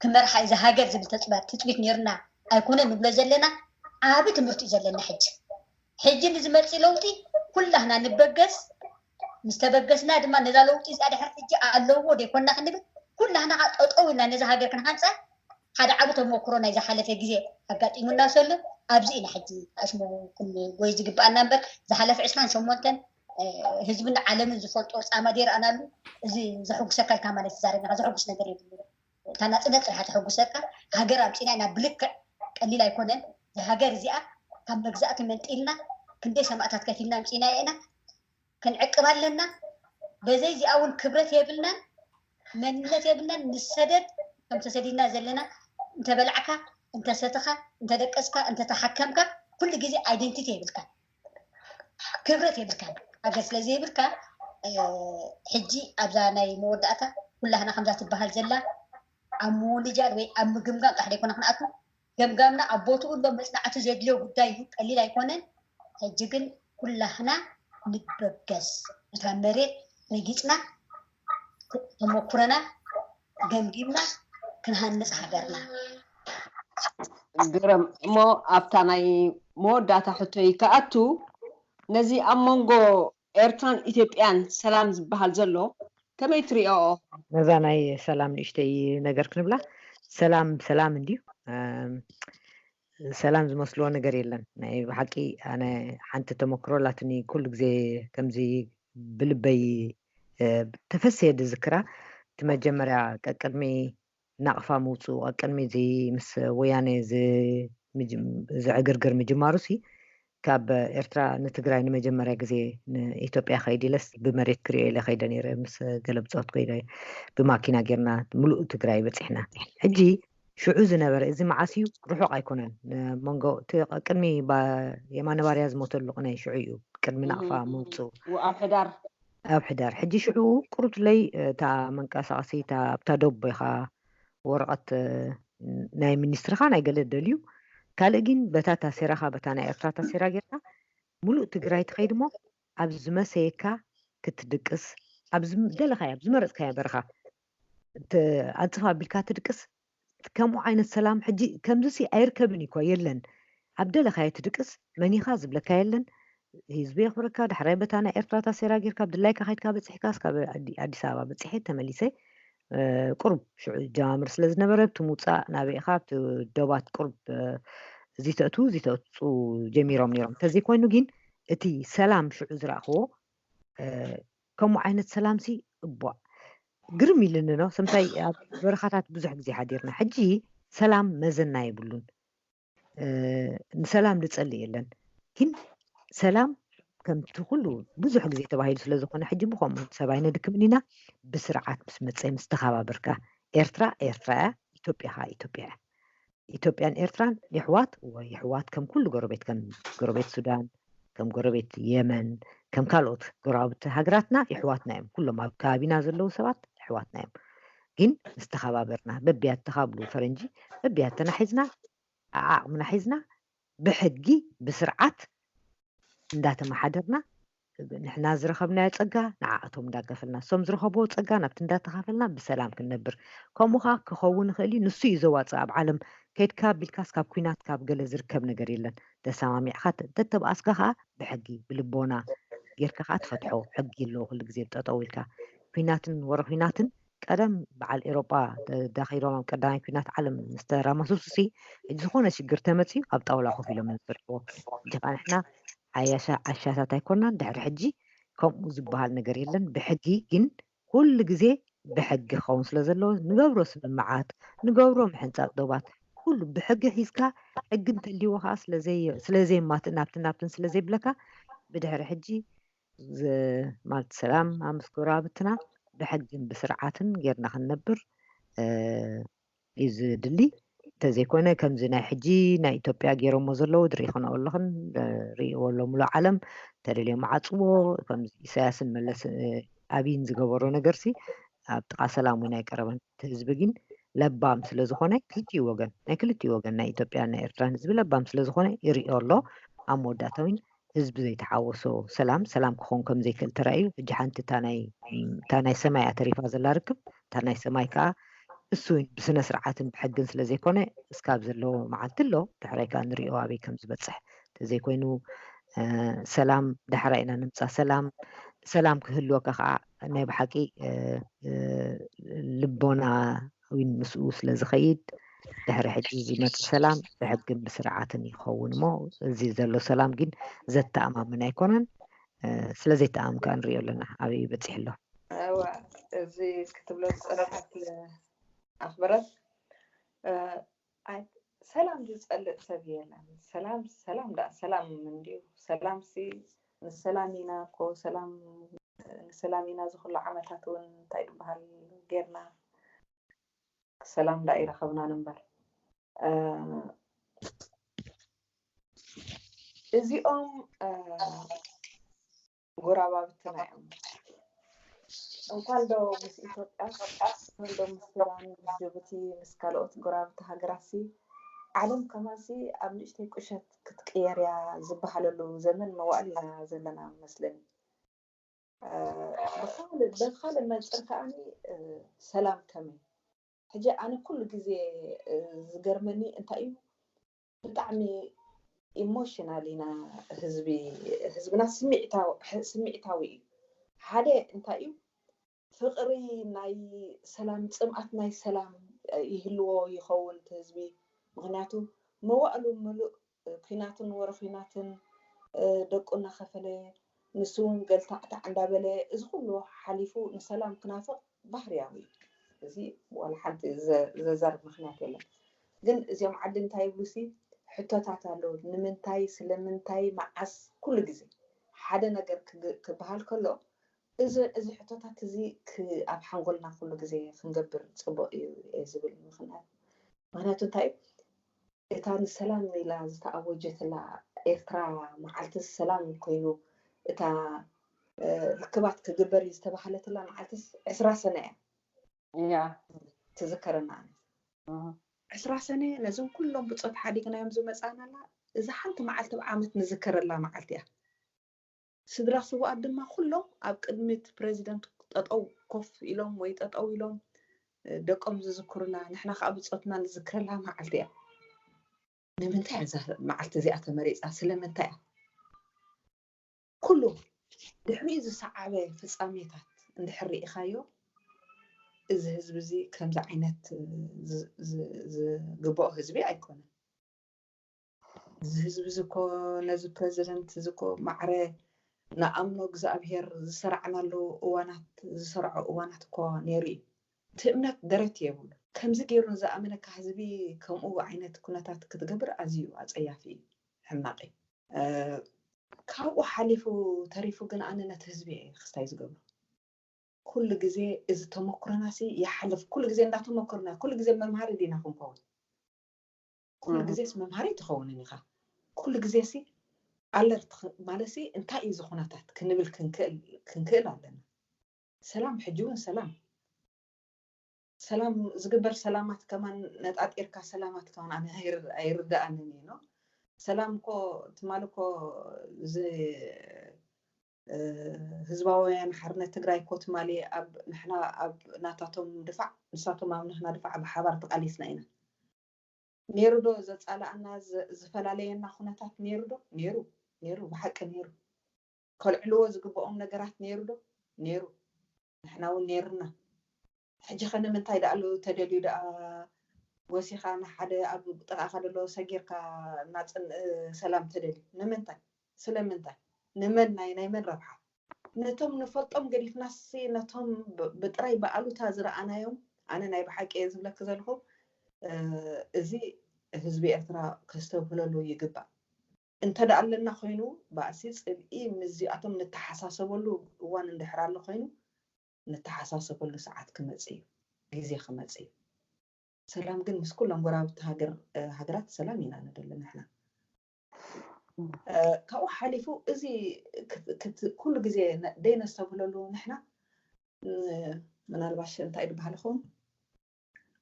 ክመርሓ እዚ ሃገር ዝብል ተፅባ ትፅቢት ነይርና ኣይኮነ ንብሎ ዘለና ዓብ ትምህርቲ እዩ ዘለና ሕጂ ሕጂ ንዝመፅእ ለውጢ ኩላህና ንበገስ ምስ ተበገስና ድማ ነዛ ለውጢ እዚኣ ድሕር ሕጂ ኣለዎ ዘይኮና ክንብል ኩላህና ከዓ ጠጠው ኢልና ነዚ ሃገር ክንሃንፃ ሓደ ዓብ ተመክሮ ናይ ዝሓለፈ ግዜ ኣጋጢሙና ዘሎ ኣብዚ ኢና ሕጂ ኣሽሙ ክንጎይ ዝግብኣና እምበር ዝሓለፈ ዕስራን ሸሞንተን ህዝብን ዓለምን ዝፈልጦ ፃማ ዘይረኣናሉ እዚ ዘሐጉሰካ ኢልካ ማለት ትዛረብና ዘሐጉስ ነገር የብሉ። እታ ናፅነት ጥራሕ ተሐጉሰካ። ሃገር ኣምፂና ኢና ብልክዕ ቀሊል ኣይኮነን። እዛ ሃገር እዚኣ ካብ መግዛእቲ መንጢልና ክንደይ ሰማእታት ከፊልና ኣምፂና ኢና። ክንዕቅብ ኣለና። በዘይ እዚኣ እውን ክብረት የብልናን መንነት የብልናን። ንሰደድ ከም ተሰዲድና ዘለና እንተበላዕካ፣ እንተሰተኻ፣ እንተደቀስካ፣ እንተተሓከምካ ኩሉ ግዜ ኣይደንቲቲ የብልካ፣ ክብረት የብልካ። ሃገር ስለ ዘይብልካ ሕጂ ኣብዛ ናይ መወዳእታ ኩላህና ከምዛ ትበሃል ዘላ ኣብ ምውንጃል ወይ ኣብ ምግምጋም ጥራሕ ዘይኮነ ክንኣቱ ገምጋምና ኣብ ቦትኡ ኣሎ። መፅናዕቲ ዘድልዮ ጉዳይ እዩ፣ ቀሊል ኣይኮነን። ሕጂ ግን ኩላህና ንበገስ፣ እታ መሬት ረጊፅና ተመኩረና ገምጊምና ክንሃንፅ ሃገርና። ግርም እሞ ኣብታ ናይ መወዳእታ ሕቶይ ክኣቱ፣ ነዚ ኣብ መንጎ ኤርትራን ኢትዮጵያን ሰላም ዝበሃል ዘሎ ከመይ ትሪኦ? ነዛ ናይ ሰላም ንእሽተይ ነገር ክንብላ። ሰላም ሰላም እንድዩ። ሰላም ዝመስልዎ ነገር የለን። ናይ ብሓቂ ኣነ ሓንቲ ተመክሮ ኣላትኒ። ኩሉ ግዜ ከምዚ ብልበይ ተፈስየ ዝዝክራ፣ እቲ መጀመርያ ቀቅድሚ ናቕፋ ምውፅኡ፣ ቀቅድሚ እዚ ምስ ወያነ ዝዕግርግር ምጅማሩ ሲ፣ ካብ ኤርትራ ንትግራይ ንመጀመርያ ግዜ ንኢትዮጵያ ከይድ ኢለስ ብመሬት ክሪኦ ኢለ ከይደ ነይረ። ምስ ገለ ብፆት ኮይደ ብማኪና ጌርና ምሉእ ትግራይ በፂሕና። ሕጂ ሽዑ ዝነበረ፣ እዚ መዓስ እዩ ርሑቕ ኣይኮነን። መንጎ እቲ ቅድሚ የማነ ባርያ ዝሞተሉ ቅነ ሽዑ እዩ፣ ቅድሚ ናቕፋ ምውፅኡ። ኣብ ሕዳር ኣብ ሕዳር። ሕጂ ሽዑ ቁሩብ ለይ እታ መንቀሳቐሲ እታ ኣብታ ደቦ ኢኻ ወረቐት ናይ ሚኒስትርኻ ናይ ገለ ደልዩ። ካልእ ግን በታ ታሴራኻ፣ በታ ናይ ኤርትራ ታሴራ ጌርካ ሙሉእ ትግራይ ትኸይድ እሞ ኣብ ዝመሰየካ ክትድቅስ፣ ኣብ ዝደለኻያ ኣብ ዝመረፅካያ በረኻ ኣፅፍ ኣቢልካ ትድቅስ። ከምኡ ዓይነት ሰላም ሕጂ ከምዚ ሲ ኣይርከብን እኮ የለን። ኣብ ደለኻዮ ትድቅስ፣ መኒኻ ዝብለካ የለን። ህዝቢ የኽብረካ። ዳሕራይ በታ ናይ ኤርትራ ታሴራ ጌርካ ብድላይካ ከይድካ በፂሕካ እስካብ ኣዲስ ኣበባ በፂሐ ተመሊሰ። ቁሩብ ሽዑ ጀማምር ስለ ዝነበረ ኣብቲ ምውፃእ ናበይ ኢኻ ኣብቲ ዶባት ቁሩብ እዚ ተእቱ እዚ ተእቱ ጀሚሮም ነይሮም። እንተዘይኮይኑ ግን እቲ ሰላም ሽዑ ዝረእኽዎ ከምኡ ዓይነት ሰላም ሲ እቧ ግርም ኢልኒ ነው። ሰምታይ ኣብ በረኻታት ብዙሕ ግዜ ሓዲርና። ሕጂ ሰላም መዘና የብሉን። ንሰላም ዝጸልእ የለን። ግን ሰላም ከምቲ ኩሉ ብዙሕ ግዜ ተባሂሉ ስለ ዝኾነ ሕጂ ብኸምኡ ሰብ ኣይነድክምን ኢና። ብስርዓት ምስ መጸ ምስ ተኸባበርካ ኤርትራ ኤርትራ እያ፣ ኢትዮጵያ ኸዓ ኢትዮጵያ እያ። ኢትዮጵያን ኤርትራን የሕዋት ወይ የሕዋት ከም ኩሉ ጎረቤት ከም ጎረቤት ሱዳን ከም ጎረቤት የመን ከም ካልኦት ጎረባብቲ ሃገራትና የሕዋትና እዮም። ኩሎም ኣብ ከባቢና ዘለዉ ሰባት የሕዋትና እዮም። ግን ምስ ተኸባበርና በቢያትኻ ብሉ ፈረንጂ በቢያትና ሒዝና ዓዓቕምና ሒዝና ብሕጊ ብስርዓት እንዳተመሓደርና ንሕና ዝረኸብናዮ ፀጋ ንዓኣቶም እንዳከፈልና እሶም ዝረኸብዎ ፀጋ ናብቲ እንዳተኻፈልና ብሰላም ክንነብር ከምኡ ከዓ ክኸውን ይኽእል እዩ። ንሱ እዩ ዘዋፅእ ኣብ ዓለም ከይድካ ኣቢልካስ ካብ ኩናት ካብ ገለ ዝርከብ ነገር የለን። ተሰማሚዕካ ተተብኣስካ ከዓ ብሕጊ ብልቦና ጌርካ ከዓ ትፈትሖ ሕጊ ኣለዎ ኩሉ ግዜ ጠጠው ኢልካ ኩናትን ወረ ኩናትን ቀደም በዓል ኤሮጳ ተዳኺሮም ኣብ ቀዳማይ ኩናት ዓለም ዝተራመሱሲ ሕጂ ዝኾነ ሽግር ተመፅዩ ኣብ ጣውላ ኮፍ ኢሎም እዮም ዝፈትሕዎ። ሕጂ ከዓ ንሕና ዓያሻ ዓሻታት ኣይኮናን። ድሕሪ ሕጂ ከምኡ ዝበሃል ነገር የለን። ብሕጊ ግን ኩሉ ግዜ ብሕጊ ክኸውን ስለ ዘለዎ ንገብሮ ስምምዓት ንገብሮ ምሕንፃፅ ዶባት ኩሉ ብሕጊ ሒዝካ ሕጊ እንተልይዎ ከዓ ስለዘየማትእ ናብትን ናብትን ስለዘይብለካ ብድሕሪ ሕጂ ማለት ሰላም ምስ ጎረባብትና ብሕግን ብስርዓትን ጌርና ክንነብር እዩ ዝድሊ። እንተዘይኮነ ከምዚ ናይ ሕጂ ናይ ኢትዮጵያ ገይሮሞ ዘለዉ ድሪኢኽንኦ ኣለኽን ርእይዎ ኣሎ ሙሉእ ዓለም ተደልዮም ዓፅዎ ከምዚ ኢሳያስን መለስ ኣብይን ዝገበሮ ነገርሲ ኣብ ጥቓ ሰላም እውን ኣይቀረበን። እቲ ህዝቢ ግን ለባም ስለዝኾነ ክልቲኡ ወገን ናይ ክልቲኡ ወገን ናይ ኢትዮጵያን ናይ ኤርትራን ህዝቢ ለባም ስለዝኾነ ይርእዮ ኣሎ። ኣብ መወዳእታ እውን ህዝቢ ዘይተሓወሶ ሰላም ሰላም ክኸውን ከም ዘይክእል ተራእዩ። ሕጂ ሓንቲ እታ ናይ እታ ናይ ሰማይ እያ ተሪፋ ዘላ ርክብ። እታ ናይ ሰማይ ከዓ እሱ እውን ብስነ ስርዓትን ብሕግን ስለ ዘይኮነ እስካብ ዘለዎ መዓልቲ ኣሎ። ድሕራይ ከዓ ንሪኦ ኣበይ ከም ዝበፅሕ። እንተዘይኮይኑ ሰላም ዳሕራ ኢና ንምፃ። ሰላም ሰላም ክህልወካ ከዓ ናይ ብሓቂ ልቦና እውን ምስኡ ስለ ዝኸይድ ድሕሪ ሕጂ ዝመጽእ ሰላም ብሕግን ብስርዓትን ይኸውን እሞ፣ እዚ ዘሎ ሰላም ግን ዘተኣማምን ኣይኮነን። ስለዘይተኣማመን ከዓ ንሪኦ ኣለና ኣበይ በፂሑ ኣሎ። እዋ፣ እዚ ክትብሎ ዝፀናሓት ኣኽብረት፣ ሰላም ዝፀልእ ሰብ የለን። ሰላም ሰላም ዳ ሰላም እንድዩ። ሰላም ሲ ንሰላም ኢና እኮ ሰላም ንሰላም ኢና ዝኩሉ ዓመታት እውን እንታይ ዝበሃል ጌርና ሰላም ዳ ይረኸብናን እምበር እዚኦም ጎራባብትና እዮም። እንኳን ዶ ምስ ኢትዮጵያ እንኳን ዶ ምስ ሱዳን ምስ ጅቡቲ ምስ ካልኦት ጎራብቲ ሃገራት ሲ ዓለም ከማን ሲ ኣብ ንእሽተይ ቁሸት ክትቅየር እያ ዝበሃለሉ ዘመን መዋእል ኢና ዘለና መስለኒ። በካልእ በካልእ መንፅር ከዓኒ ሰላም ከመይ ሕጂ ኣነ ኩሉ ግዜ ዝገርመኒ እንታይ እዩ ብጣዕሚ ኢሞሽናል ኢና ህዝቢ ህዝብና ስሚዕታዊ እዩ ሓደ እንታይ እዩ ፍቅሪ ናይ ሰላም ፅምኣት ናይ ሰላም ይህልዎ ይኸውን እቲ ህዝቢ ምክንያቱ መዋእሉ ምሉእ ኲናትን ወረ ኲናትን ደቁ እናኸፈለ ንሱ እውን ገልታዕታዕ እንዳበለ እዚ ኩሉ ሓሊፉ ንሰላም ክናፍቕ ባህርያዊ እዩ። እዚ ዋላ ሓንቲ ዘዛርብ ምክንያት የለን። ግን እዚኦም ዓዲ እንታይ ይብሉ ሲ ሕቶታት ኣለዉ። ንምንታይ፣ ስለምንታይ፣ መዓስ፣ ኩሉ ግዜ ሓደ ነገር ክበሃል ከሎ እዚ እዚ ሕቶታት እዚ ኣብ ሓንጎልና ኩሉ ግዜ ክንገብር ፅቡቅ እዩ ዝብል ምክንያት ምክንያቱ እንታይ እዩ እታ ንሰላም ኢላ ዝተኣወጀትላ ኤርትራ መዓልቲ ሰላም ኮይኑ እታ ርክባት ክግበር እዩ ዝተባሃለትላ መዓልትስ ዕስራ ሰነ እያ ትዝከረና። ዕስራ ሰነ ነዞም ኩሎም ብፆት ሓዲግናዮም ዝመፃእናላ እዛ ሓንቲ መዓልቲ ብዓመት ንዝከረላ መዓልቲ እያ። ስድራ ስውኣት ድማ ኩሎም ኣብ ቅድሚ እቲ ፕረዚደንት ጠጠው ኮፍ ኢሎም ወይ ጠጠው ኢሎም ደቆም ዝዝክሩላ ንሕና ከዓ ብፆትና ንዝክረላ መዓልቲ እያ። ንምንታይ እያ እዛ መዓልቲ እዚኣ ተመሪፃ? ስለምንታይ እያ? ኩሉ ድሕሪኡ ዝሰዓበ ፍፃሜታት እንድሕር ርኢኻዮ እዚ ህዝቢ እዚ ከምዚ ዓይነት ዝግብኦ ህዝቢ ኣይኮነን። እዚ ህዝቢ እዚ እኮ ነዚ ፕረዚደንት እዚ እኮ ማዕረ ንኣምኖ እግዚኣብሄር ዝሰራዕናሉ እዋናት ዝሰርዖ እዋናት እኮ ነይሩ እዩ። እቲ እምነት ደረት የብሉ። ከምዚ ገይሩ ንዝኣመነካ ህዝቢ ከምኡ ዓይነት ኩነታት ክትገብር ኣዝዩ ኣፀያፊ እዩ፣ ሕማቕ እዩ። ካብኡ ሓሊፉ ተሪፉ ግን ኣነ ነቲ ህዝቢ እየ ክስታይ ዝገብሮ። ኩሉ ግዜ እዚ ተመኩረና ሲ ይሓልፍ። ኩሉ ግዜ እንዳተመኩርና ኩሉ ግዜ መምሃሪ ዲና ክንከውን። ኩሉ ግዜስ መምሃሪ ትኸውንን ኢኻ። ኩሉ ግዜ ሲ ኣለርት ማለት ሲ እንታይ እዩ ዝኹነታት ክንብል ክንክእል ኣለና። ሰላም ሕጂ እውን ሰላም ሰላም ዝግበር ሰላማት ከማን ነጣጢርካ ሰላማት ከማን ኣነ ኣይርዳኣንን እዩ። ሰላም እኮ ትማል እኮ ህዝባውያን ሓርነት ትግራይ እኮ ትማሊ ኣብ ንሕና ኣብ ናታቶም ድፋዕ ንሳቶም ኣብ ንሕና ድፋዕ ብሓባር ተቃሊስና ኢና። ነይሩ ዶ ዘፃላኣና ዝፈላለየና ኩነታት ነይሩ ዶ? ነይሩ ነይሩ ብሓቂ ነይሩ። ከልዕልዎ ዝግብኦም ነገራት ነይሩ ዶ? ነይሩ። ንሕና እውን ነይርና። ሕጂ ከ ንምንታይ ደኣሉ ተደልዩ ደኣ ወሲኻ ንሓደ ኣብ ጥቃኻ ደሎ ሰጊርካ ናፅን ሰላም ተደልዩ ንምንታይ? ስለምንታይ? ንመን ናይ ናይ መን ረብሓ? ነቶም ንፈልጦም ገዲፍናሲ ነቶም ብጥራይ ብኣሉታ ዝረኣናዮም ኣነ ናይ ብሓቂ እየ ዝብለኪ ዘለኹ እዚ ህዝቢ ኤርትራ ከስተብህለሉ ይግባእ። እንተ ደኣ ኣለና ኮይኑ ባእሲ ፅልኢ ምስዚኣቶም ንተሓሳሰበሉ እዋን እንድሕር ኣሎ ኮይኑ ንተሓሳሰበሉ ሰዓት ክመፅእ እዩ፣ ግዜ ክመፅእ እዩ። ሰላም ግን ምስ ኩሎም ጎረባብቲ ሃገራት ሰላም ኢና ንደሊ ንሕና። ካብኡ ሓሊፉ እዚ ኩሉ ግዜ ደይነስተብህለሉ ንሕና ምናልባሽ እንታይ ዝበሃል ይኸውን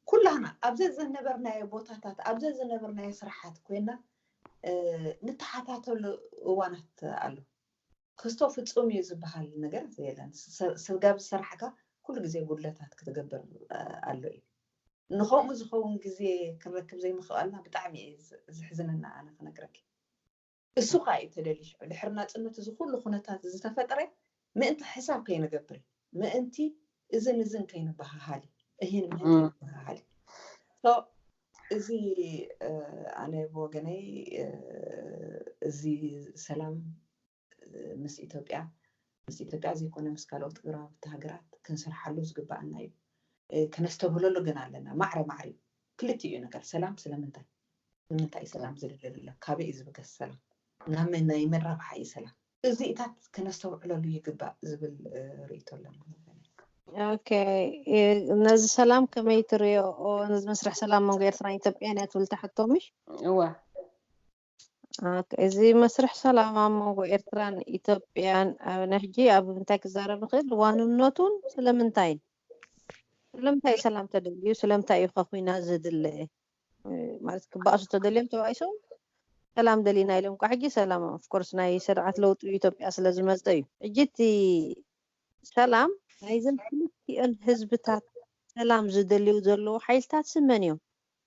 ኩላህና ኣብ ዘዘነበርናዮ ቦታታት ኣብ ዘዘነበርናዮ ስራሓት ኮይና ንተሓታተሉ እዋናት ኣሎ። ክስቶ ፍፁም እዩ ዝበሃል ነገር የለን። ስጋብ ዝሰራሕካ ኩሉ ግዜ ጉድለታት ክትገብር ኣሎ እዩ። ንከምኡ ዝኸውን ግዜ ክንረክብ ዘይምኽኣልና ብጣዕሚ እዩ ዘሕዝነና ኣነ ክነግረኪ። እሱ ከዓ እዩ ተደልዩ ሽዑ ድሕሪ ናፅነት እዚ ኩሉ ኩነታት ዝተፈጠረ ምእንቲ ሕሳብ ከይንገብር ምእንቲ እዝን እዝን ከይንበሃሃል እሂን ምህን ከይንበሃሃል እዚ ኣነ ብወገነይ እዚ ሰላም ምስ ኢትዮጵያ ምስ ኢትዮጵያ ዘይኮነ ምስ ካልኦት ጎረባብቲ ሃገራት ክንሰርሓሉ ዝግባኣና እዩ። ከነስተብህለሉ ግን ኣለና። ማዕረ ማዕረ እዩ። ክልቲኡ እዩ ነገር። ሰላም ስለምንታይ? ንምንታይ እዩ ሰላም ዝድለ ዘሎ? ካበይ እዩ ዝብገስ ሰላም? ናብ መን ናይ መን ረብሓ እዩ ሰላም? እዚኢታት ከነስተውዕለሉ ይግባእ ዝብል ርእይቶ ኣለና። ኦኬ፣ ነዚ ሰላም ከመይ ትሪኦ? ነዚ መስርሕ ሰላም መንጎ ኤርትራን ኢትዮጵያን እያ ትብል እታ ሕቶ፣ ምሽ? እወ። ኦኬ፣ እዚ መስርሕ ሰላም ኣብ መንጎ ኤርትራን ኢትዮጵያን ኣብ ናይ ሕጂ ኣብ እንታይ ክዛረብ ንኽእል? ዋንነቱን ስለምንታይን? ስለምንታይ ሰላም ተደልዩ? ስለምንታይ እዩ ከ ኹናት ዝድለ? ማለት ክባእሱ ተደልዮም ተባኢሶም ሰላም ደሊና ኢሎም እኳ ሕጂ ሰላም ኦፍኮርስ ናይ ስርዓት ለውጢ ኢትዮጵያ ስለ ዝመፀ እዩ። ሕጂ እቲ ሰላም ናይዘን ክልቲኦን ህዝብታት ሰላም ዝደልዩ ዘለዉ ሓይልታት ስመን እዮም?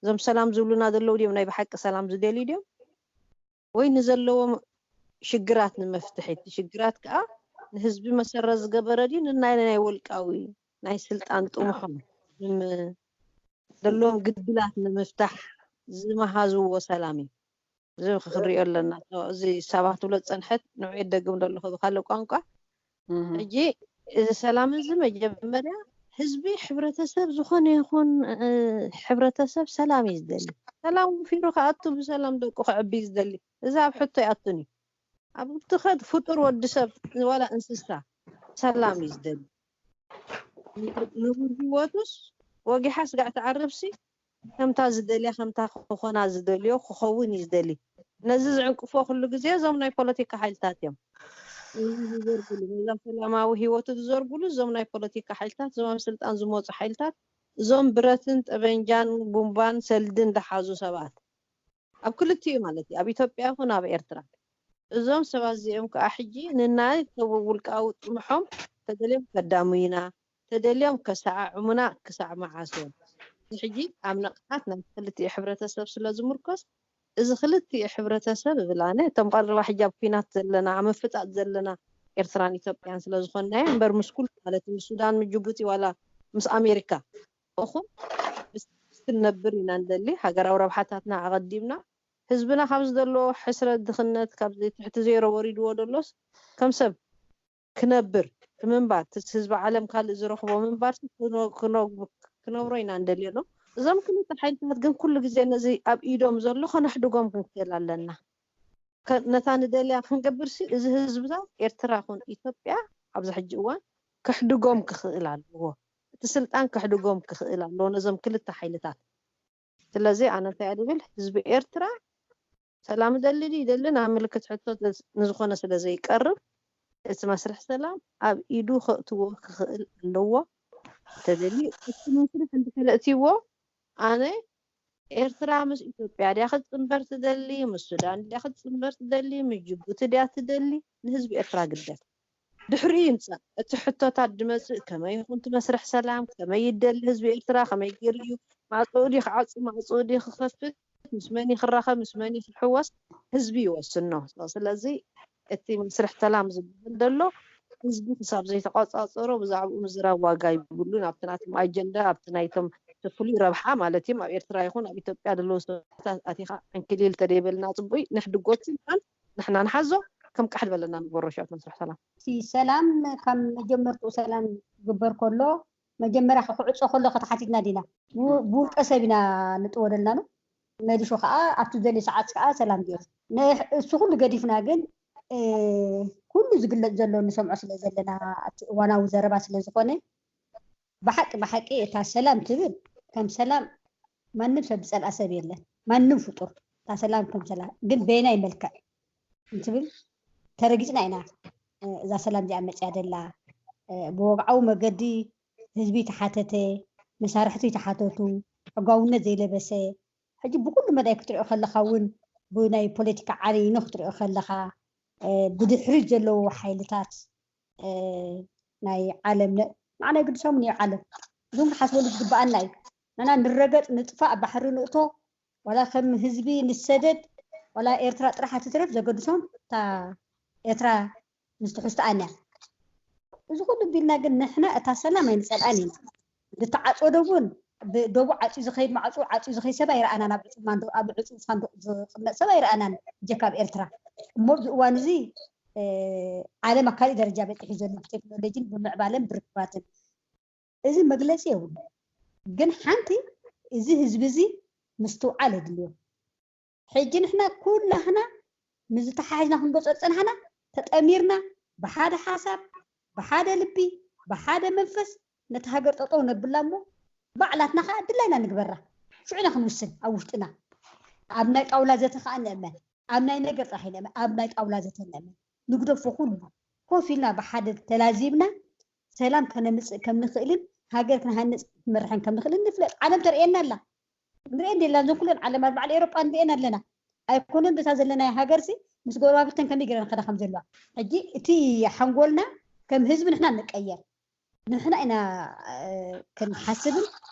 እዞም ሰላም ዝብሉና ዘለዉ ድዮም ናይ ብሓቂ ሰላም ዝደልዩ ድዮም? ወይ ንዘለዎም ሽግራት ንምፍትሒ፣ እቲ ሽግራት ከዓ ንህዝቢ መሰረት ዝገበረ ድዩ ንናይ ናይ ውልቃዊ ናይ ስልጣን ጥሙሖም ዘለዎም ግድላት ንምፍታሕ ዝመሃዝዎ ሰላም እዩ። እዚ ክንሪኦ ኣለና። እዚ ሰባት ትብሎ ዝፀንሐት ንዑ የደግም ዘለኹ ብካልእ ቋንቋ። ሕጂ እዚ ሰላም እዚ መጀመርያ ህዝቢ ሕብረተሰብ ዝኾነ ይኹን ሕብረተሰብ ሰላም እዩ ዝደሊ። ሰላም ወፊሩ ክኣቱ ብሰላም ደቁ ከዕቢ እዩ ዝደሊ። እዚ ኣብ ሕቶ ይኣቱን እዩ። ኣብ ትኸድ ፍጡር ወዲ ሰብ ዋላ እንስሳ ሰላም እዩ ዝደሊ። ንቡር ህይወቱስ ወጊሓ ስጋዕ ትዓርብሲ ከምታ ዝደልያ ከምታ ክኾና ዝደልዮ ክኸውን እዩ ዝደሊ። ነዚ ዝዕንቅፎ ኩሉ ግዜ እዞም ናይ ፖለቲካ ሓይልታት እዮም። ነዚ ዝዘርግሉ ነዛ ሰላማዊ ህይወቱ ዝዘርግሉ እዞም ናይ ፖለቲካ ሓይልታት እዞም ኣብ ስልጣን ዝመፁ ሓይልታት እዞም ብረትን ጠበንጃን ቡምባን ሰልድን ዝሓዙ ሰባት ኣብ ክልቲኡ ማለት እዩ ኣብ ኢትዮጵያ ይኹን ኣብ ኤርትራ እዞም ሰባት እዚኦም ከዓ ሕጂ ንናይ ውልቃዊ ጥምሖም ተደልዮም ከዳምዩና ተደልዮም ከሰዓዕሙና ክሳዕ መዓስ እዮም? እዚ ሕጂ ኣብ ንቕሓት ናይ ክልቲኡ ሕብረተሰብ ስለ ዝምርኮስ እዚ ክልቲኡ ሕብረተሰብ እብል ኣነ እቶም ቀረባ ሕጂ ኣብ ኲናት ዘለና ኣብ ምፍጣጥ ዘለና ኤርትራን ኢትዮጵያን ስለ ዝኾንናዮ እምበር ምስ ኩሉ ማለት ምስ ሱዳን ምስ ጅቡቲ ዋላ ምስ ኣሜሪካ እኹም ክንነብር ኢና ንደሊ ሃገራዊ ረብሓታትና ኣቐዲምና ህዝብና ካብ ዝደለዎ ሕስረት ድኽነት ካብ ትሕቲ ዜሮ ወሪድዎ ደሎስ ከም ሰብ ክነብር ምንባር እቲ ህዝቢ ዓለም ካልእ ዝረኽቦ ምንባር ክነብሮ ኢና እንደልዮ እዞም ክልተ ሓይልታት ግን ኩሉ ግዜ ነዚ ኣብ ኢዶም ዘሎ ከነሕድጎም ክንክእል ኣለና። ነታ ንደልያ ክንገብርሲ እዚ ህዝብታት ኤርትራ ኹን ኢትዮጵያ ኣብዚ ሕጂ እዋን ከሕድጎም ክኽእል ኣለዎ። እቲ ስልጣን ከሕድጎም ክኽእል ኣለዎ ነዞም ክልተ ሓይልታት። ስለዚ ኣነ እንታይ እየ ዝብል ህዝቢ ኤርትራ ሰላም ይደሊ ድዩ ይደሊ ናብ ምልክት ሕቶ ንዝኾነ ስለ ዘይቀርብ እቲ መስርሕ ሰላም ኣብ ኢዱ ከእትዎ ክኽእል ኣለዎ። እንተደልዩ እቲ መስርሕ እንድሕር ኣእትይዎ ኣነ ኤርትራ ምስ ኢትዮጵያ ድያ ክትፅንበር ትደሊ? ምስ ሱዳን ድያ ክትፅንበር ትደሊ? ምስ ጅቡቲ ድያ ትደሊ? ንህዝቢ ኤርትራ ግደፍ። ድሕሪኡ ይምፃእ እቲ ሕቶታት ድመፅእ ከመይ ይኹን እቲ መስርሕ ሰላም ከመይ ይደሊ ህዝቢ ኤርትራ ከመይ ገይሩ እዩ ማዕፅኡ ድዩ ክዓፁ ማዕፅኡ ድዩ ክኸፍት ምስ መን ክራኸብ ምስ መን ክሕወስ ህዝቢ ይወስኖ። ስለዚ እቲ መስርሕ ሰላም ዝበሃል ዘሎ ህዝቢ ክሳብ ዘይተቆፃፀሮ ብዛዕባኡ ምዝራብ ዋጋ ይብሉን ኣብቲ ናቶም ኣጀንዳ ኣብቲ ናይቶም ፍሉይ ረብሓ ማለት እዩ ኣብ ኤርትራ ይኹን ኣብ ኢትዮጵያ ዘለዉ ሰታት ኣቲኻ ዕንክሊል ተደይበልና ፅቡይ ንሕድጎ እቲ ስልጣን ንሕና ንሓዞ ከም ቃሕ ዝበለና ንግበሮ ሽዑ እቲ መስርሕ ሰላም። እቲ ሰላም ካብ መጀመርትኡ ሰላም ክግበር ከሎ መጀመርያ ክዕፆ ከሎ ከተሓቲትና ዲና ብውልቀ ሰብ ኢና ንጥዎ ደልና ነው መሊሹ ከዓ ኣብቲ ዝደልዮ ሰዓት ከዓ ሰላም ገይሩ እሱ ኩሉ ገዲፍና ግን ኩሉ ዝግለፅ ዘሎ ንሰምዖ ስለ ዘለና ኣብቲ እዋናዊ ዘረባ ስለ ዝኾነ ብሓቂ ብሓቂ እታ ሰላም ትብል ከም ሰላም ማንም ሰብ ዝፀልኣ ሰብ የለን ማንም ፍጡር እታ ሰላም ከም ሰላም ግን በየናይ መልክዕ እንትብል ተረጊፅና ኢና እዛ ሰላም እዚኣ መፅያ ደላ ብወግዓዊ መገዲ ህዝቢ ተሓተተ መሳርሕቱ ይተሓተቱ ሕጋውነት ዘይለበሰ ሕጂ ብኩሉ መዳይ ክትሪኦ ከለካ እውን ብናይ ፖለቲካ ዓለይኖ ክትሪኦ ከለካ ብድሕሪት ዘለዉ ሓይልታት ናይ ዓለም ንዓና ግድሶም ናይ ዓለም እዞም ክሓስበሉ ዝግበኣና እዩ ንና ንረገፅ ንጥፋእ ባሕሪ ንእቶ ዋላ ከም ህዝቢ ንሰደድ ዋላ ኤርትራ ጥራሕ ትትረፍ ዘገድሶም እታ ኤርትራ ምስ ትሕዝቶኣን እያ እዚ ኩሉ ቢልና ግን ንሕና እታ ሰላም ኣይንፀልኣን ኢና ዝተዓፀዶ እውን ብደቡ ዓፅዩ ዝኸይድ፣ ማዕፁ ዓፅዩ ዝኸይድ ሰብ ኣይረኣናን። ኣብ ዕፁብ ማንዶ ኣብ ዕፁብ ሳንዱቕ ዝቕመጥ ሰብ ኣይረኣናን። ጀካ ኣብ ኤርትራ እሞ ኣብዚ እዋን እዚ ዓለም ኣብ ካሊእ ደረጃ በፂሑ ዘሎ ብቴክኖሎጂን ብምዕባለን ብርክባትን። እዚ መግለፂ የብሉ። ግን ሓንቲ እዚ ህዝቢ እዚ ምስትውዓል የድልዮ። ሕጂ ንሕና ኩላህና ምዝተሓሕዝና ክንጎፀ ዝፀናሕና ተጠሚርና ብሓደ ሓሳብ፣ ብሓደ ልቢ፣ ብሓደ መንፈስ ነቲ ሃገር ጠጠው ነብላ እሞ ባዕላትና ከዓ ድላይና ንግበራ። ሽዑና ክንውስን ኣብ ውሽጥና ኣብ ናይ ጣውላ ዘተ ከዓ ንእመን፣ ኣብ ናይ ነገር ጥራሕ ይንእመን፣ ኣብ ናይ ጣውላ ዘተ ንእመን። ንግደፎ ኩሉ ኮፍ ኢልና ብሓደ ተላዚብና ሰላም ከነምፅእ ከም ንኽእልን ሃገር ክንሃንፅ ክንመርሐን ከም ንኽእልን ንፍለጥ። ዓለም ተርእየና ኣላ። ንሪኤን ዴላ እዘን ኩለን ዓለማት በዓል ኤሮጳ ንሪኤን ኣለና። ኣይኮነን በታ ዘለናዮ ሃገርሲ ምስ ጎረባብተን ከመይ ገይረን ከዳ ከም ዘለዋ። ሕጂ እቲ ሓንጎልና ከም ህዝቢ ንሕና ንቀየር። ንሕና ኢና ክንሓስብን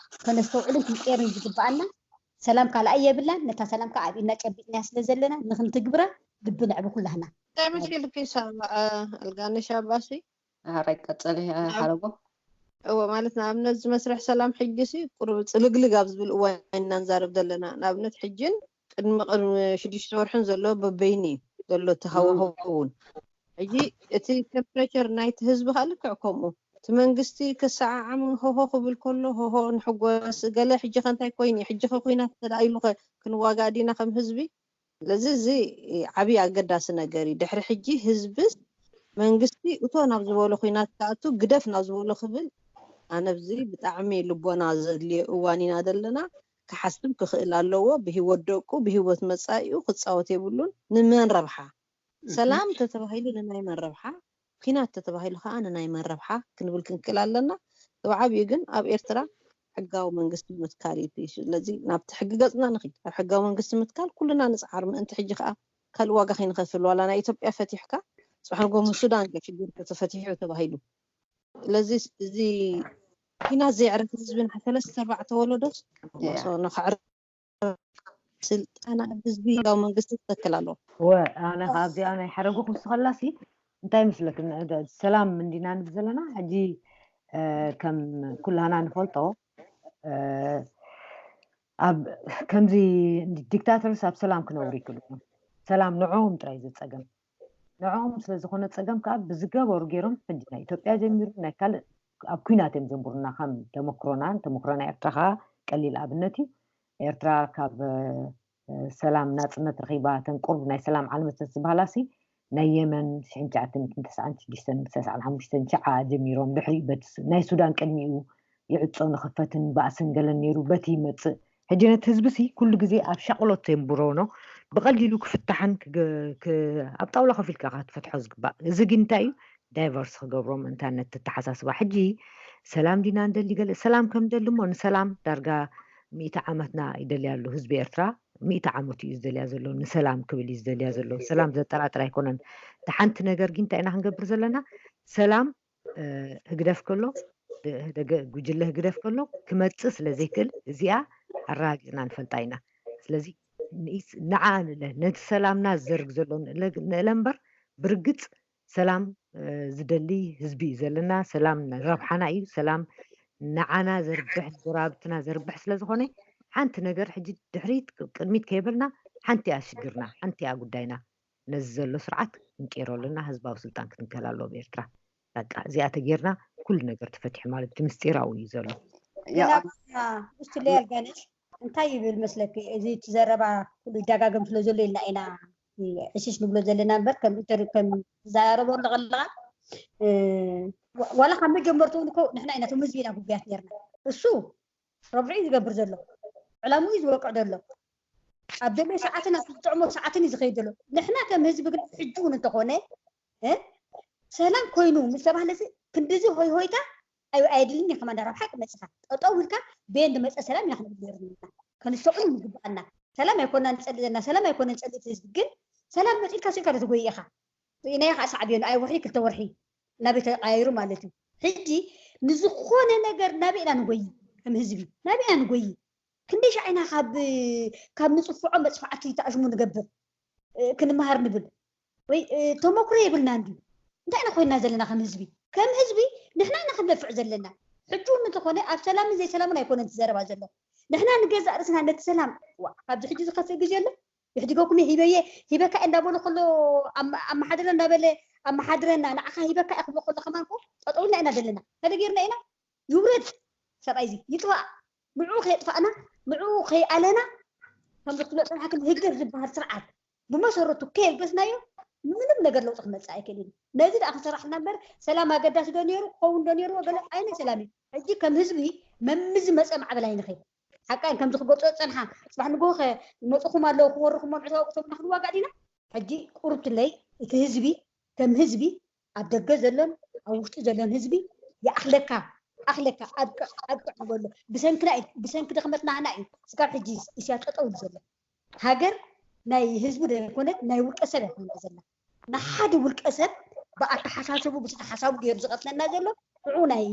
ከነስተውዕልን ክንቀየርን ዝግበኣና። ሰላም ካልኣይ የብላን። ነታ ሰላም ከዓ ኣብ ኢድና ጨቢጥናያ ስለ ዘለና ንክንትግብራ ልቢ ነዕቢ ኩላህና። እንታይ መሲልኪ ሳባ ኣልጋነሽ ኣባሲ? ኣራይ ቀጸሊ ሓረጎ። እወ ማለት ንኣብነት እዚ መስርሕ ሰላም ሕጂ ሲ ቁሩብ ጽልግልግ ኣብ ዝብል እዋን ኢና ንዛረብ ዘለና። ንኣብነት ሕጅን ቅድሚ ቅድሚ ሽዱሽተ ወርሕን ዘሎ በበይኒ እዩ ዘሎ እቲ ሃዋህው እውን። ሕጂ እቲ ቴምፕሬቸር ናይቲ ህዝቢ ከዓ ልክዕ ከምኡ እቲ መንግስቲ ክሰዓዓም ሆሆ ክብል ከሎ ሆሆ ንሕጎስ ገለ ሕጂ ከ እንታይ ኮይኑ እዩ ሕጂ ከ ኩናት ተደኣ ኢሉ ከ ክንዋጋእ ዲና ከም ህዝቢ ስለዚ እዚ ዓብዪ ኣገዳሲ ነገር እዩ። ድሕሪ ሕጂ ህዝብስ መንግስቲ እቶ ናብ ዝበሎ ኹናት ክኣቱ ግደፍ ናብ ዝበሎ ክብል ኣነ ኣብዚ ብጣዕሚ ልቦና ዘድልዮ እዋን ኢና ዘለና። ክሓስብ ክኽእል ኣለዎ። ብህይወት ደቁ ብህይወት መፃኢኡ ክፃወት የብሉን። ንመን ረብሓ? ሰላም ተተባሂሉ ንናይ መን ረብሓ? ኲናት ተተባሂሉ ከዓ ንናይ መን ረብሓ ክንብል ክንክእል ኣለና። ብዓብዩ ግን ኣብ ኤርትራ ሕጋዊ መንግስቲ ምትካል እዩ እቲ issue። ስለዚ ናብቲ ሕጊ ገፅና ንኺድ። ኣብ ሕጋዊ መንግስቲ ምትካል ኩልና ንፅዓር ምእንቲ ሕጂ ከዓ ካልእ ዋጋ ከይንኸፍል ዋላ ናይ ኢትዮጵያ ፈቲሕካ ፅባሕ ንጎ ምስ ሱዳን ከ ሽግር ተፈቲሑ ተባሂሉ። ስለዚ እዚ ኲናት ዘየዕረፈ ህዝቢ ንሓ ሰለስተ ኣርባዕተ ወለዶስ ንኸዕርፍ ስልጣን ኣብ ህዝቢ ህጋዊ መንግስቲ ክተክል ኣለዎ። እወ ኣነ ካብዚኣ ናይ ሓረጉ ክውስኸላሲ እንታይ ይመስለክን ሰላም እንዲና ንብል ዘለና ሕጂ ከም ኩላህና ንፈልጦ ኣብ ከምዚ ዲክታተርስ ኣብ ሰላም ክነብሩ ይክእሉ እዮም። ሰላም ንዕኦም ጥራይ ዘፀገም ንዕኦም ስለዝኾነ ፀገም ከዓ ብዝገበሩ ገይሮም ሕጂ ናይ ኢትዮጵያ ጀሚሩ ናይ ካልእ ኣብ ኩናት እዮም ዘንብሩና ከም ተመክሮናን ተመክሮ ናይ ኤርትራ ከዓ ቀሊል ኣብነት እዩ። ኤርትራ ካብ ሰላም ናፅነት ረኺባ እተን ቁሩብ ናይ ሰላም ዓለመት ዝበሃላ ሲ ናይ የመን ሽሕን ትሽዓተ ሚእትን ተስዓን ሽዱሽተን ተስዓን ሓሙሽተን ሽዓ ጀሚሮም ድሕሪኡ በቲ ናይ ሱዳን ቅድሚኡ ይዕጾ ንኽፈትን ባእስን ገለን ነይሩ በቲ ይመጽእ ሕጂ ነቲ ህዝቢ ሲ ኩሉ ግዜ ኣብ ሻቕሎት የንብሮ ኖ ብቐሊሉ ክፍታሕን ኣብ ጣውላ ኮፍ ኢልካ ክትፈትሖ ዝግባእ እዚ ግን እንታይ እዩ ዳይቨርስ ክገብሮ ምእንታን ነቲ ኣተሓሳስባ ሕጂ ሰላም ዲና ንደሊ ገለ ሰላም ከም ንደሊ እሞ ንሰላም ዳርጋ ሚእቲ ዓመትና ይደልያ ኣሎ ህዝቢ ኤርትራ ሚእቲ ዓመቱ እዩ ዝደልያ ዘሎ ንሰላም ክብል እዩ ዝደልያ ዘሎ ሰላም ዘጠራጥር ኣይኮነን እቲ ሓንቲ ነገር ግን እንታይ ኢና ክንገብር ዘለና ሰላም ህግደፍ ከሎ ጉጅለ ህግደፍ ከሎ ክመፅእ ስለ ዘይክእል እዚኣ ኣረጋጊፅና ንፈልጣ ኢና ስለዚ ንዓ ንለ ነቲ ሰላምና ዝዘርግ ዘሎ ንእለ እምበር ብርግፅ ሰላም ዝደሊ ህዝቢ እዩ ዘለና። ሰላም ረብሓና እዩ። ሰላም ንዓና ዘርብሕ ንጎረባብትና ዘርብሕ ስለዝኾነ ሓንቲ ነገር ሕጂ ድሕሪት ቅድሚት ከይበልና ሓንቲ እያ ሽግርና፣ ሓንቲ እያ ጉዳይና። ነዚ ዘሎ ስርዓት ክንቅይሮ ኣለና። ህዝባዊ ስልጣን ክትንከል ኣለዎ ብኤርትራ። በቃ እዚኣ ተጌርና ኩሉ ነገር ተፈቲሑ ማለት እቲ ምስጢራዊ እዩ ዘሎ። ስትለይ ኣልጋነሽ እንታይ ይብል መስለኪ እዚ እቲ ዘረባ ኩሉ ይደጋገም ስለ ዘሎ ኢልና ኢና ሕሽሽ ንብሎ ዘለና እምበር ከም ኢንተርቪው ከም ትዘራረቦ ኣለኻ ዋላ ካብ መጀመርትኡ እኮ ንሕና ኢና እቶም ህዝቢ ኢና ጉጉያት ነርና እሱ ረብሑ እዩ ዝገብር ዘሎ ዕላምኡ እዩ ዝወቅዕ ዘሎ ኣብ ደለዮ ሰዓትን ኣብ ዝጥዕሞ ሰዓትን እዩ ዝኸይድ ዘሎ ንሕና ከም ህዝቢ ግን ሕጂ እውን እንተኾነ ሰላም ኮይኑ ምስ ተባህለ ክንድዚ ሆይ ሆይታ ኣየድልን እዩ ከማንደር ኣብ ሓቂ መፅኻ ጠጠው ኢልካ በየን ዝመፀ ሰላም ኢና ክንብል ነርና ከንስተቕሉ ይግበኣና ሰላም ኣይኮና ንፀልእ ዘለና ሰላም ኣይኮነ ንፀልእ ህዝቢ ግን ሰላም መፂልካ ስኢልካ ዶ ትጎይ ኢኻ ርኢናዮ ከዓ ሳዕቤኑ ኣይ ወርሒ ክልተ ወርሒ ናበይ ተቃይሩ ማለት እዩ ሕጂ ንዝኾነ ነገር ናበይ ኢና ንጎይ ከም ህዝቢ ናበይ ኢና ንጎይ ክንደይ ሻዕ ኢና ካብ ካብ ንፅፍዖ መፅፋዕቲ ተኣሽሙ ንገብር ክንመሃር ንብል ወይ ተመክሮ የብልና እንዲ እንታይ ኢና ኮይና ዘለና ከም ህዝቢ ከም ህዝቢ ንሕና ኢና ክንለፍዕ ዘለና ሕጂ እውን እንተኾነ ኣብ ሰላምን ዘይሰላምን ኣይኮነን እቲ ዘረባ ዘሎ። ንሕና ንገዛእ ርእስና ነቲ ሰላም፣ ዋ፣ ካብዚ ሕጂ ዝኸፍእ ግዜ ኣሎ። ይሕድገኩም እየ፣ ሂበየ፣ ሂበካ እየ እንዳበሉ ከሎ፣ ኣም-፣ ኣመሓድረ እንዳበለ፣ ኣመሓድረና፣ ንዓኻ ሂበካ እየ ክብሎ ከሎ ከማን እኮ ጠጠው ኢልና ኢና ዘለና። እንታይ ገይርና ኢና? ይውረድ ሰብኣይ እዚ፣ ይጥፋእ። ንዕኡ ከየጥፋእና፣ ንዕኡ ከይኣለና፣ ከም ዝፍለጥ ጽንሓ፣ ከም ህግደፍ ዝበሃል ስርዓት ብመሰረቱ ከየልገስናዮ፣ ምንም ነገር ለውጢ ክመጽእ ኣይክእልን እዩ። ነዚ ደኣ ክሰራሕና እምበር፣ ሰላም ኣገዳሲ ዶ ነይሩ፣ ክኸውን ዶ ነይርዎ፣ ገለ ዓይነት ሰላም እዩ። ሕጂ ከም ህዝቢ መምዚ መጸ ማዕበል ኣይንኸይድ። ሓቃን ከምዚ ክገልጾ ዝጸንሓ፣ ጽባሕ ንግሆ ከ መጽኹም ኣለዉ፣ ክወርኹም፣ መምዕቶ ኣውቅቶም ንኽንዋጋእ ዲና? ሕጂ ቁርብትለይ፣ እቲ ህዝቢ፣ ከም ህዝቢ፣ ኣብ ደገ ዘሎን ኣብ ውሽጢ ዘሎን ህዝቢ፣ ይኣኽለካ፣ ኣኽለካ፣ ኣብቅዕ፣ ኣብቅዕ ንበሎ። ብሰንክና እዩ፣ ብሰንኪ ድኽመትና ህና እዩ ስጋብ ሕጂ ኢሳያስ ጠጠው ኢሉ ዘሎ። ሃገር ናይ ህዝቢ ዘይኮነት፣ ናይ ውልቀ ሰብ ኣይኮነት ዘላ። ንሓደ ውልቀ ሰብ ብኣተሓሳሰቡ፣ ብተሓሳቡ ገይሩ ዝቐትለና ዘሎ፣ ንዑ ናይ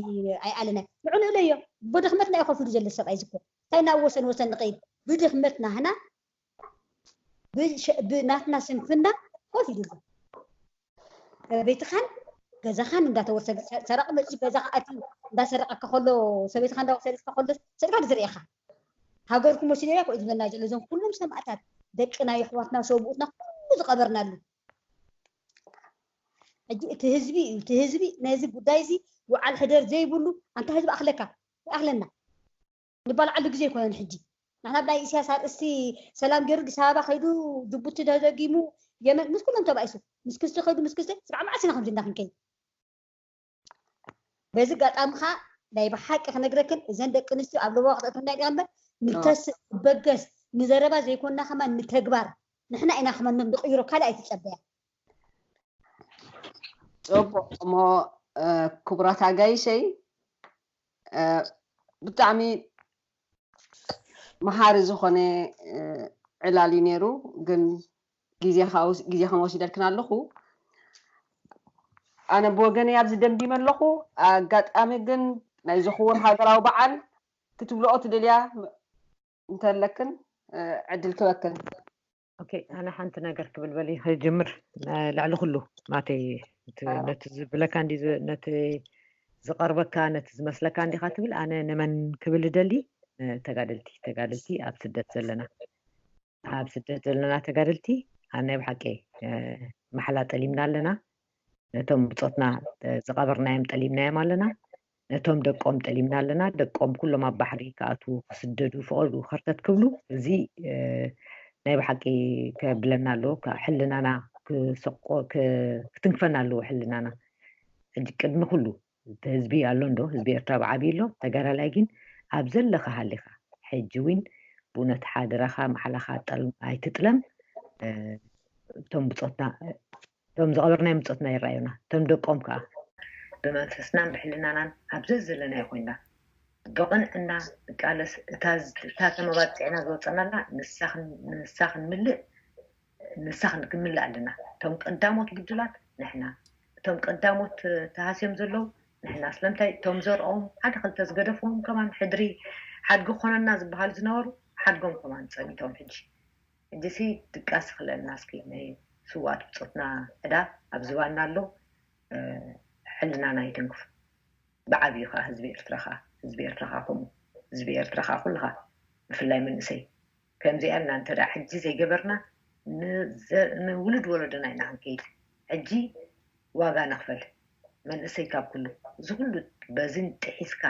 ኣይኣለና። ንዑ ንእለዮ። ብድኽመትና እዩ ኮፍ ኢሉ ዘሎ ሰብኣይ ዝኮ። እንታይ ናብ ወሰን ወሰን ንኸይድ? ብድኽመትና ህና፣ ብሸ-፣ ብናትና ስንፍና ኮፍ ኢሉ ኣሎ። ቤትኻን ገዛኻን እንዳተወርሰ፣ ሰራቂ መፂ ገዛኻ ኣትዩ እንዳሰረቀካ ከሎ፣ ሰበይትኻ እንዳወሰደትካ ከሎ፣ ሰድካ ዝርእኻ። ሃገርኩም ወሲደያ ኮ ዝብለና ዘሎ፣ እዞም ኩሎም ሰማእታት፣ ደቅና፣ የሕዋትና፣ ሰብኡትና፣ ኩሉ ዝቐበርናሉ። ሕጂ እቲ ህዝቢ እዩ፣ እቲ ህዝቢ ነዚ ጉዳይ እዚ ውዓል ሕደር ዘይብሉ፣ ኣንታ ህዝቢ ኣኽለካ፣ ይኣኽለና። ንባልዓሉ ግዜ ኣይኮነን ሕጂ። ንሕና ብናይ ኢሳያስ ኣርእስቲ ሰላም ገይሩ ኣዲስ ኣበባ ከይዱ፣ ጅቡቲ ተደጊሙ፣ የመን ምስ ኩሎም ተባኢሱ፣ ምስ ክስቲ ከይዱ፣ ምስ ክስቲ ስራዕ መዓስ ኢና ከምዚ እንዳ ክንከይድ? በዚ ኣጋጣሚ ኸኣ ናይ ብሓቂ ክነግረክን፣ እዘን ደቂ ኣንስትዮ ኣብ ልቦ ክተእትውና ኢልካ እምበር፣ ንተስ-፣ ንበገስ፣ ንዘረባ ዘይኮንና ከማን ንተግባር ንሕና ኢና ከማን ንቕይሮ፣ ካልእ ኣይትጸበያ። ጽቡቕ እሞ፣ እ፣ ክቡራት ኣጋይሸይ፣ እ፣ ብጣዕሚ መሃሪ ዝኾነ፣ እ፣ ዕላል እዩ ነይሩ፣ ግን ግዜኻ ወስ-፣ ግዜኽን ወሲደልክን ኣለኹ። ኣነ ብወገነይ ኣብዚ ደምዲመ ኣለኹ። ኣጋጣሚ ግን ናይዚ ክቡር ሃገራዊ በዓል ክትብልኦ ትደልያ እንተለክን፣ እ፣ ዕድል ክበክን። ኦኬ፣ ኣነ ሓንቲ ነገር ክብል በሊ ክጅምር። እ፣ ልዕሊ ኩሉ ማተይ፣ እቲ፣ ኣዎ። ነቲ ዝብለካ እንዲ ዝ-፣ ነቲ ዝቐርበካ፣ ነቲ ዝመስለካ እንዲኻ ትብል፣ ኣነ ንመን ክብል እደሊ? እ፣ ተጋደልቲ፣ ተጋደልቲ ኣብ ስደት ዘለና፣ ኣብ ስደት ዘለና ተጋደልቲ፣ ኣብ ናይ ብሓቂ፣ እ፣ ማሕላ ጠሊምና ኣለና። ነቶም ብጾትና፣ እ፣ ዝቐበርናዮም ጠሊምናዮም ኣለና። ነቶም ደቆም ጠሊምና ኣለና። ደቆም ኩሎም ኣብ ባሕሪ ክኣትዉ፣ ክስደዱ፣ ፍቐዱ፣ ከርተት ክብሉ፣ እዚ፣ እ፣ ናይ ብሓቂ ከብለና ኣለዎ። ከ-፣ ሕልናና ክሰቆ-፣ ክ-፣ ክትንክፈና ኣለዎ ሕልናና። ሕጂ ቅድሚ ኩሉ እቲ ህዝቢ ኣሎ እንዶ፣ ህዝቢ ኤርትራ ብዓብዩ ኣሎ። ተጋዳላይ ግን ኣብ ዘለኻ ሃሊኻ፣ ሕጂ እውን ብእውነት ሓደራኻ፣ ማሕላኻ ጠል-፣ ኣይትጥለም። እ፣ እቶም ብጾትና፣ እቶም ዝቐበርናዮም ብጾትና ይረኣዩና። እቶም ደቆም ከኣ ብመንፈስናን ብሕልናናን ኣብ ዘዘለናዮ ኮይንና ብቕንዕና ንቃለስ። እታ ዝ-፣ እታ ተመባጺዕና ዝወጸናላ ንሳ ክን-፣ ንሳ ክንምልእ፣ ንሳ ክን-፣ ክንምልእ ኣለና። እቶም ቀዳሞት ግዱላት ንሕና፣ እቶም ቀዳሞት ተሃስዮም ዘለዉ ንሕና። ስለምንታይ? እቶም ዘርኦም ሓደ ክልተ ዝገደፍዎም ከማን ሕድሪ ሓድጊ ክኾነና ዝበሃሉ ዝነበሩ ሓድጎም ከማን ጸኒቶም። ሕጂ፣ ሕጂሲ ድቃስ ክለና እስኪ ናይ ስውኣት ብጾትና ዕዳ ኣብ ዝባንና ኣሎ። እ፣ ሕልናና ይትንክፉ። ብዓብዩ ኸዓ ህዝቢ ኤርትራ ኸዓ፣ ህዝቢ ኤርትራ ኸዓ ከምኡ፣ ህዝቢ ኤርትራ ኸዓ ኩልኻ፣ ብፍላይ መንእሰይ፣ ከምዚኣ ኢልና እንተ ደኣ ሕጂ ዘይገበርና፣ ንዘ-፣ ንውሉድ ወለዶና ኢና ክንከይድ። ሕጂ ዋጋ ንኽፈል። መንእሰይ ካብ ኩሉ፣ እዚ ኩሉ በዝን ጥሒስካ፣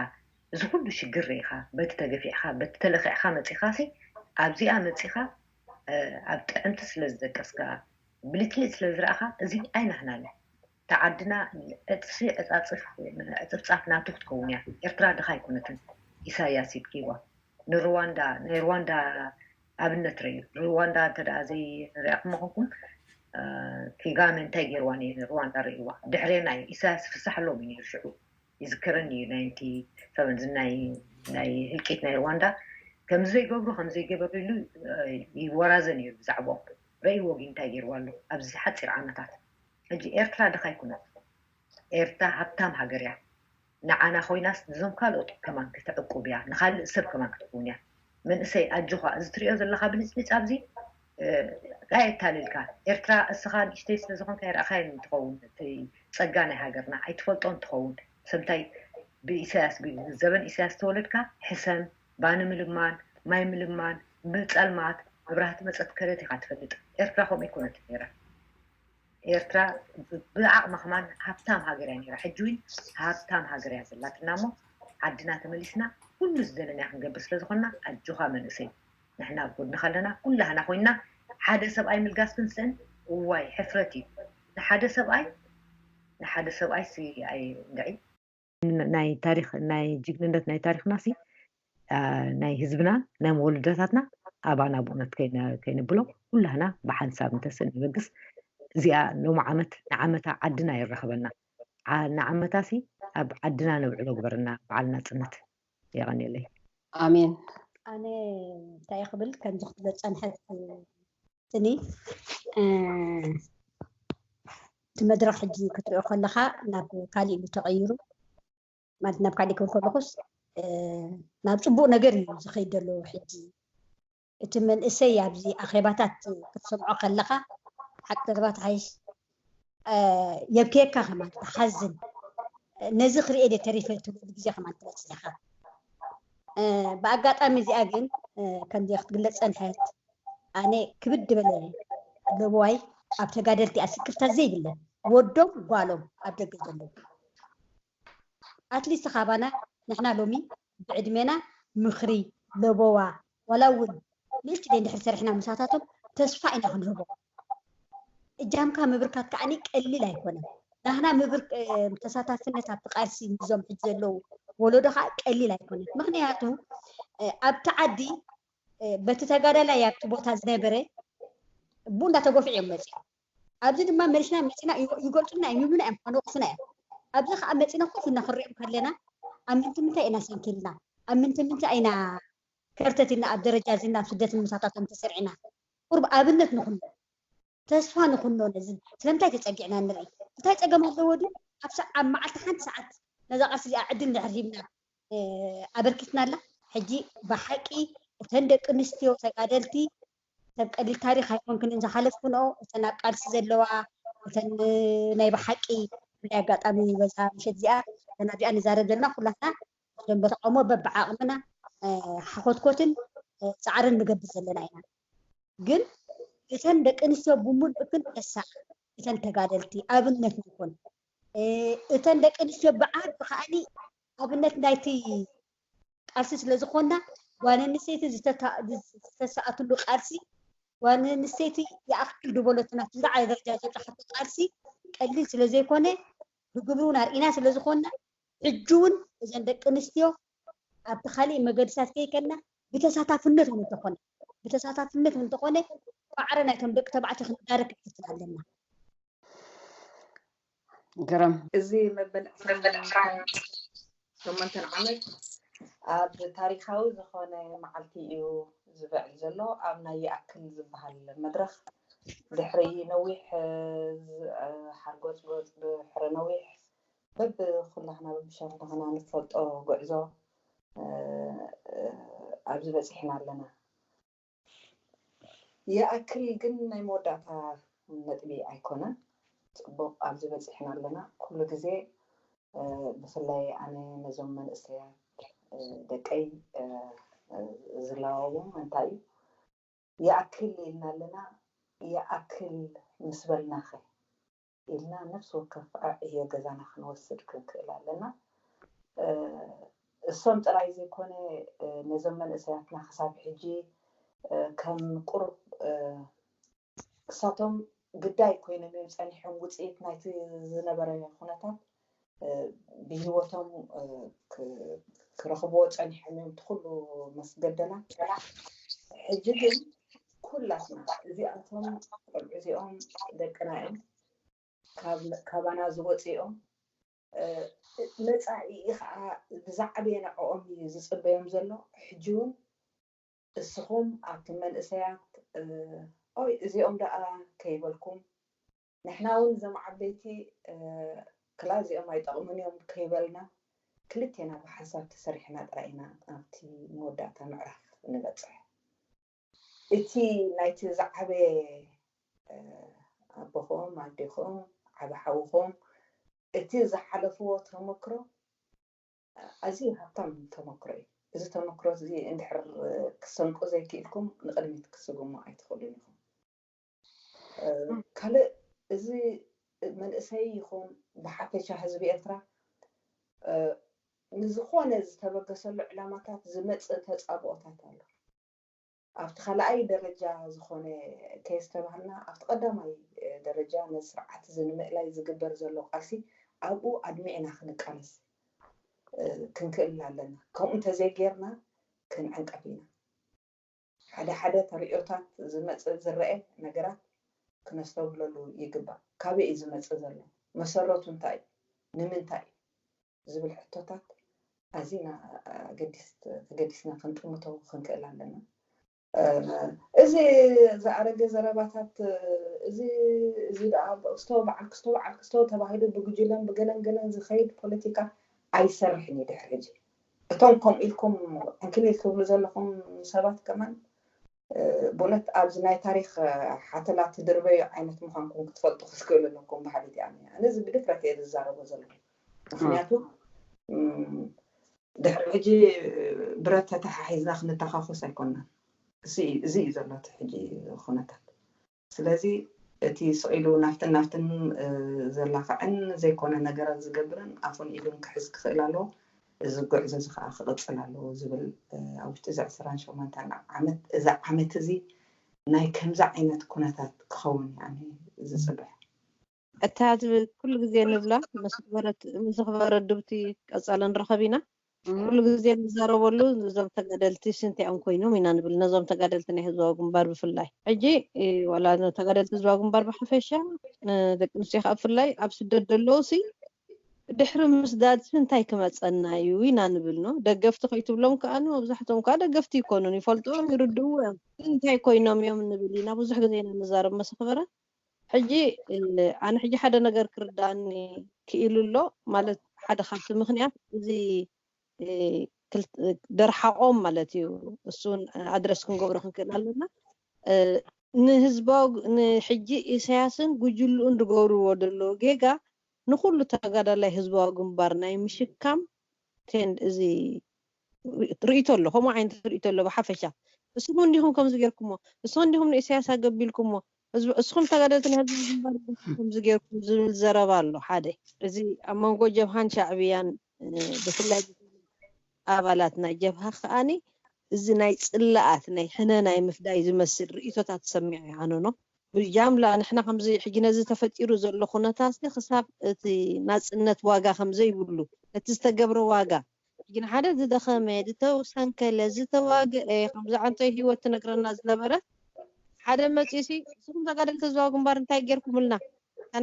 እዚ ኩሉ ሽግር ርኢኻ፣ በቲ ተገፊዕካ፣ በቲ ተለኺዕካ መጺኻሲ፣ ኣብዚኣ መጺኻ፣ እ፣ ኣብ ጥዕምቲ ስለ ዝደቀስካ፣ ብልጭልጭ ስለ ዝረኣኻ፣ እዚ ኣይናህናን እዩ። እታ ዓድና ዕጽፊ ዕጻጽፍ፣ ዕጽፍጻፍ ናቱ ክትከውን እያ። ኤርትራ ድኻ ኣይኮነትን። ኢሳያስ ይብኪዋ። ንሩዋንዳ፣ ናይ ሩዋንዳ ኣብነት ርእዩ። ሩዋንዳ እንተ ደኣ ዘይሪኣኹም ምኾንኩም፣ እ፣ ኪጋመ እንታይ ገይርዋ ነይሩ? ሩዋንዳ ርእይዋ። ድሕሬና እዩ። ኢሳያስ ፍሳሕሎም እዩ ነይሩ ሽዑ። ይዝከረኒ እዩ፣ ናይንቲ ሰቨን፣ እዚ ናይ፣ ናይ ህልቂት ናይ ሩዋንዳ። ከምዚ ዘይገብሩ፣ ከምዚ ዘይገበሩ ኢሉ፣ እ፣ ይወራዘ ነይሩ ብዛዕባኦም። ርእይዎ ግን እንታይ ገይርዋ ኣሎ ኣብዚ ሓጺር ዓመታት። ሕጂ ኤርትራ ድኻ ኣይኮነት። ኤርትራ ሃብታም ሃገር እያ። ንዓና ኮይናስ ንዞም ካልኦት ከማን ክተዕቁብ እያ፣ ንኻልእ ሰብ ከማን ክትከውን እያ። መንእሰይ ኣጆኻ፣ እዚ ትሪኦ ዘለኻ ብልጭልጭ ኣብዚ፣ እ፣ ኣየታልልካ። ኤርትራ እስኻ ንእሽተይ ስለ ዝኾንካ ኣይረኣኻዮን ትኸውን፣ እቲ ጸጋ ናይ ሃገርና ኣይትፈልጦን ትኸውን። ሰምታይ ብኢሳያስ ብዘበን ኢሳያስ ተወለድካ ሕሰም፣ ባኒ ምልማን፣ ማይ ምልማን፣ ብጸልማት መብራህቲ መጸት ከለት ኢኻ ትፈልጥ። ኤርትራ ከምኡ ኣይኮነትን ነይራ። ኤርትራ ብዓቕማ ከማን ሃብታም ሃገር እያ ነይራ። ሕጂ እውን ሃብታም ሃገር እያ ዘላትና እሞ ዓድና ተመሊስና ኩሉ ዝደለናዮ ክንገብር ስለ ዝኾንና ኣጆኻ መንእሰይ፣ ንሕና ኣብ ጎድንኻ ኣለና። ኩላህና ኮይንና ሓደ ሰብኣይ ምልጋስ ክንስእን እዋይ ሕፍረት እዩ ንሓደ ሰብኣይ ንሓደ ሰብኣይ ሲ ኣይ እንድዒ ናይ ታሪኽ ናይ ጅግንነት ናይ ታሪኽና ሲ ናይ ህዝብና ናይ መወልደታትና ኣባና ብእውነት ከይነብሎ ኩላህና ብሓንሳብ እንተስእን ይበግስ። እዚኣ ሎሚ ዓመት ንዓመታ ዓድና ይረኸበና ንዓመታ ሲ ኣብ ዓድና ነብዕሎ ግበርና በዓል ናፅነት። የቐንየለይ። ኣሜን። ኣነ እንታይ ክብል ከምዚ ክትብል ፀንሐት ትኒ እቲ መድረክ ሕጂ ክትሪኦ ከለካ ናብ ካሊእ እዩ ተቀይሩ። ማለት ናብ ካሊእ ክብል ከለኩስ ናብ ፅቡቅ ነገር እዩ ዝኸይድ ዘሎ ሕጂ። እቲ መንእሰይ ኣብዚ ኣኼባታት ክትሰምዖ ከለካ ሓቂ ተዛረባ ትሓይሽ የብከየካ ከማን ትሓዝን ነዚ ክሪኤ ደ ተሪፈ ትብሉ ግዜ ከማን ትበፅሕ ኢካ። ብኣጋጣሚ እዚኣ ግን ከምዚ ክትግለፅ ፀንሐት ኣነ ክብድ በለ ለበዋይ ኣብ ተጋደልቲ ኣስክፍታ ዘይብለን ወዶም ጓሎም ኣብ ደገ ዘለዉ ኣትሊስት ካባና ንሕና ሎሚ ብዕድሜና ምኽሪ ለበዋ ዋላ እውን ንእሽትደይ እንድሕር ሰሪሕና ምሳታቶም ተስፋ ኢና ክንህቦ። እጃምካ ምብርካት ከዓኒ ቀሊል ኣይኮነን። ናህና ምብር ተሳታፍነት ኣብቲ ቃልሲ ንዞም ሕጂ ዘለዉ ወለዶ ከዓ ቀሊል ኣይኮነን። ምክንያቱ ኣብቲ ዓዲ በቲ ተጋዳላይ ኣብቲ ቦታ ዝነበረ ብኡ እንዳተጎፍዑ እዮም መፅኦም። ኣብዚ ድማ መሊስና መፂና ይገልፁና እዮም ይብሉና እዮም ከነውቅሱና እዮም። ኣብዚ ከዓ መፂና ኮፍ ኢልና ክንሪኦም ከለና ኣብ ምንቲ ምንታይ ኢና ሰንኪልና ኣብ ምንቲ ምንታይ ኢና ከርተት ኢልና ኣብ ደረጃ እዚ ናብ ስደት ምሳታቶም ተሰሪዕና ቁርብ ኣብነት ንኹኖ ተስፋ ንኹኖ ነዚ ስለምንታይ ተፀጊዕና ንርኢ እንታይ ፀገም ኣለዎ ድዩ ኣብ ሰ- ኣብ መዓልቲ ሓንቲ ሰዓት ነዛ ቃልሲ እዚኣ ዕድል እንድሕር ሂብና ኣበርኪትና ኣላ ሕጂ ብሓቂ እተን ደቂ ኣንስትዮ ተጋደልቲ ሰብ ቀሊል ታሪክ ኣይኮንክንን ዝሓለፍክንኦ እተን ኣብ ቃልሲ ዘለዋ እተን ናይ ብሓቂ ብላይ ኣጋጣሚ በዛ ምሸት እዚኣ እተን ኣብዚኣ ንዛረብ ዘለና ኩላትና ደንበ ተቃውሞ በብዓቕምና ሓኾትኮትን ፃዕርን ንገብር ዘለና ኢና። ግን እተን ደቂ ኣንስትዮ ብምሉእክን ተሳ እተን ተጋደልቲ ኣብነት ንኹን። እተን ደቂ ኣንስትዮ ብዓቢ ከዓኒ ኣብነት ናይቲ ቃልሲ ስለ ዝኾና ጓል ኣንስተይቲ ዝተሰኣትሉ ቃልሲ ጓል ኣንስተይቲ ይኣክል ዝበለትና ዝለዓለ ደረጃ ዝበፅሓቶ ቃልሲ ቀሊል ስለ ዘይኮነ ብግብሪ እውን ኣርኢና ስለ ዝኾና ሕጂ እውን እዘን ደቂ ኣንስትዮ ኣብቲ ካሊእ መገድታት ከይከና ብተሳታፍነት እውን እንተኾነ ብተሳታፍነት እውን እንተኾነ ማዕረ ናይቶም ደቂ ተባዕትዮ ክንዳረግ ክፍትን ኣለና። ግርም እዚ መበል ሸሞንተን ዓመት ኣብ ታሪኻዊ ዝኾነ መዓልቲ እዩ ዝብዕል ዘሎ ኣብ ናይ ይኣክል ዝበሃል መድረኽ ድሕሪ ነዊሕ ሓርጎፅጎፅ ድሕሪ ነዊሕ በብኩላህና በብሸነኽና ንፈልጦ ጉዕዞ ኣብዚ በፂሕና ኣለና። ይኣክል ግን ናይ መወዳእታ ነጥቢ ኣይኮነን። ፅቡቕ ኣብዚ በፂሕና ኣለና። ኩሉ ግዜ ብፍላይ ኣነ ነዞም መንእሰያት ደቀይ ዝላወዎም እንታይ እዩ ይኣክል ኢልና ኣለና። ይኣክል ምስ በልናኸ ኢልና ነፍሲ ወከፍ ዕዮ ገዛና ክንወስድ ክንክእል ኣለና። እሶም ጥራይ ዘይኮነ ነዞም መንእሰያትና ክሳብ ሕጂ ከም ቁሩብ እሳቶም ግዳይ ኮይኖም እዮም ጸኒሖም ውፅኢት ናይቲ ዝነበረ ኩነታት ብሂወቶም ክረኽብዎ ጸኒሖም እዮም ትኩሉ መስገደና ሕጂ ግን ኩላትና እዚኣቶም ቆልዑ እዚኦም ደቅና እዮም ካባና ዝወፅኦም መፃኢ ከዓ ብዛዕበየ ንዕኦም እዩ ዝፅበዮም ዘሎ ሕጂ እውን እስኹም ኣብቲ መንእሰያት ኦይ እዚኦም ደኣ ከይበልኩም ንሕና እውን እዞም ዓበይቲ ክላ እዚኦም ኣይጠቕሙን እዮም ከይበልና ክልቴና ብሓሳብ ተሰሪሕና ጥራይ ኢና ኣብቲ መወዳእታ ምዕራፍ ንበፅሕ እቲ ናይቲ ዝዓበየ ኣቦኹም ኣዴኹም ዓቢ ሓውኹም እቲ ዝሓለፍዎ ተመክሮ ኣዝዩ ሃብታም ተመክሮ እዩ። እዚ ተመክሮ እዚ እንድሕር ክሰንቁ ዘይክኢልኩም ንቕድሚት ክትስጉሙ ኣይትኽእሉን ኢኹም። ካልእ እዚ መንእሰይ ይኹን ብሓፈሻ ህዝቢ ኤርትራ ንዝኾነ ዝተበገሰሉ ዕላማታት ዝመፅእ ተፃብኦታት ኣሎ። ኣብቲ ካልኣይ ደረጃ ዝኾነ ከየስተባህልና ኣብቲ ቀዳማይ ደረጃ ነዚ ስርዓት እዚ ንምእላይ ዝግበር ዘሎ ቃልሲ ኣብኡ ኣድሚዕና ክንቃለስ ክንክእል ኣለና። ከምኡ እንተዘይጌርና ክንዕንቀፍ ኢና። ሓደ ሓደ ተርእዮታት ዝመፅእ ዝረአ ነገራት ክነስተብህለሉ ይግባእ። ካበይ እዩ ዝመፅእ ዘሎ? መሰረቱ እንታይ እዩ? ንምንታይ እዩ? ዝብል ሕቶታት ኣዚና ተገዲስና ክንጥምቶ ክንክእል ኣለና። እዚ ዝኣረገ ዘረባታት እዚ እዚ ደኣ ክስቶ በዓል ክስቶ በዓል ክስቶ ተባሂሉ ብጉጅለን ብገለን ገለን ዝኸይድ ፖለቲካ ኣይሰርሕን እዩ ድሕሪ ሕጂ። እቶም ከምኡ ኢልኩም ዕንክሊል ትብሉ ዘለኹም ሰባት ከማን ብእውነት ኣብዚ ናይ ታሪክ ሓተላ ትድርበዩ ዓይነት ምዃንኩም ክትፈልጡ ክትክእሉ ኣለኩም በሃሊት እያ። ኣነ እዚ ብድፍረት እየ ዝዛረቦ ዘለኹ። ምክንያቱ ድሕሪ ሕጂ ብረት ተተሓሒዝና ክንተኻኮስ ኣይኮንናን። እዚ እዩ ዘሎ እቲ ሕጂ ኩነታት። ስለዚ እቲ ስቕ ኢሉ ናፍትን ናፍትን ዘላኽዕን ዘይኮነ ነገራት ዝገብርን ኣፉን ኢዱን ክሕዝ ክኽእል ኣለዎ። እዚ ጉዕዞ እዚ ከዓ ክቕፅል ኣለዎ ዝብል ኣብ ውሽጢ እዚ ዕስራን ሸሞንተን ዓመት እዚ ዓመት እዚ ናይ ከምዚ ዓይነት ኩነታት ክኸውን ዝፅበ። እታ ትብል ኩሉ ግዜ ንብላ ምስ ኣኽበረ ዱብቲ ቀፃሊ ንረኸብ ኢና። ኩሉ ግዜ ንዛረበሉ እዞም ተጋደልቲ ስንቲኦም ኮይኖም ኢና ንብል። ነዞም ተጋደልቲ ናይ ህዝባዊ ግንባር ብፍላይ ሕጂ ዋላ ተጋደልቲ ህዝባዊ ግንባር ብሓፈሻ ንደቂ ኣንስትዮ ከዓ ብፍላይ ኣብ ስደት ዘለዉ ሲ ድሕሪ ምስዳድ እንታይ ክመፀና እዩ ኢና ንብል ነው። ደገፍቲ ከይትብሎም ከዓ መብዛሕትኦም ከዓ ደገፍቲ ይኮኑን ይፈልጥዎም ይርድእዎ እዮም። እንታይ ኮይኖም እዮም ንብል ኢና ብዙሕ ግዜ ኢና ንዛረብ መሰኽበረ ሕጂ ኣነ ሕጂ ሓደ ነገር ክርዳእኒ ክኢሉ ኣሎ ማለት ሓደ ካብቲ ምክንያት እዚ ደርሓቆም ማለት እዩ። እሱን ኣድረስ ክንገብሮ ክንክእል ኣለና። ንህዝባዊ ንሕጂ ኢሳያስን ጉጅልኡን ዝገብርዎ ዘለዉ ጌጋ ንኩሉ ተጋዳላይ ህዝባዊ ግንባር ናይ ምሽካም ቴንድ እዚ ርእይቶ ኣሎ፣ ከምኡ ዓይነት ርእይቶ ኣሎ ብሓፈሻ። እስኹም እንዲኹም ከምዚ ጌርኩሞ፣ እስኹም እንዲኹም ንኢሳያስ ኣገቢልኩሞ፣ እስኹም ተጋደልቲ ናይ ህዝቢ ግንባር ከምዚ ጌርኩም ዝብል ዘረባ ኣሎ ሓደ። እዚ ኣብ መንጎ ጀብሃን ሻዕብያን ብፍላይ ኣባላት ናይ ጀብሃ ከኣኒ እዚ ናይ ጽላኣት ናይ ሕነ ናይ ምፍዳይ ዝመስል ርእይቶታት ሰሚዐ ኣነኖ። ብጃምላ ንሕና ከምዚ ሕጂ ነዚ ተፈጢሩ ዘሎ ኩነታት ክሳብ እቲ ናጽነት ዋጋ ከምዘይብሉ ነቲ ዝተገብረ ዋጋ ሕጂ ንሓደ ዝደኸመ ዝተሰንከለ ዝተዋግአ ከምዚ ዓንቶ ህይወት ትነግረና ዝነበረ ሓደ መፂሲ እስኹም ተጋደልቲ ህዝባዊ ግንባር እንታይ ጌርኩምልና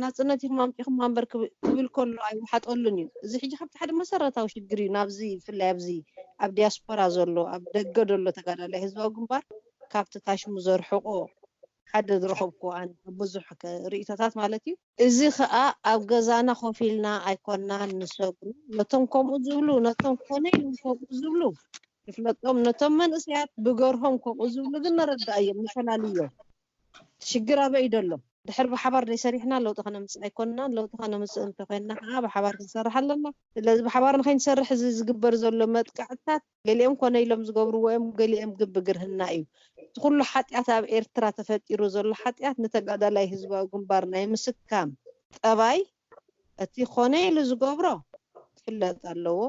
ናጽነት ኢኹም ኣምፂኹም ኣንበር ክብል ከሎ ኣይወሓጠሉን እዩ። እዚ ሕጂ ካብቲ ሓደ መሰረታዊ ሽግር እዩ። ናብዚ ብፍላይ ኣብዚ ኣብ ዲያስፖራ ዘሎ ኣብ ደገ ዘሎ ተጋዳላይ ህዝባዊ ግንባር ካብቲ ታሽሙ ዘርሕቆ ሓደ ዝረኸብኩ ኣነ ብዙሕ ርእይቶታት ማለት እዩ። እዚ ከዓ ኣብ ገዛና ኮፍ ኢልና ኣይኮናን ንሰግሩ ነቶም ከምኡ ዝብሉ ነቶም ኮነ ኢሎም ከምኡ ዝብሉ ይፍለጦም ነቶም መንእሰያት ብገርሆም ከምኡ ዝብሉ ግን ነረዳእዮም ንፈላልዮም። ሽግር ኣበይ ደሎ ድሕር ብሓባር ደይሰሪሕና ለውጢ ከነምፅእ ኣይኮንናን። ለውጢ ከነምፅእ እንተኮይንና ከዓ ብሓባር ክንሰርሕ ኣለና። ስለዚ ብሓባር ንከይንሰርሕ እዚ ዝግበር ዘሎ መጥቃዕትታት ገሊኦም ኮነ ኢሎም ዝገብርዎ እዮም፣ ገሊኦም ግን ብግርህና እዩ። እቲ ኩሉ ሓጢኣት ኣብ ኤርትራ ተፈጢሩ ዘሎ ሓጢኣት ንተጋዳላይ ህዝባዊ ግንባር ናይ ምስካም ጠባይ እቲ ኮነ ኢሉ ዝገብሮ ክፍለጥ ኣለዎ።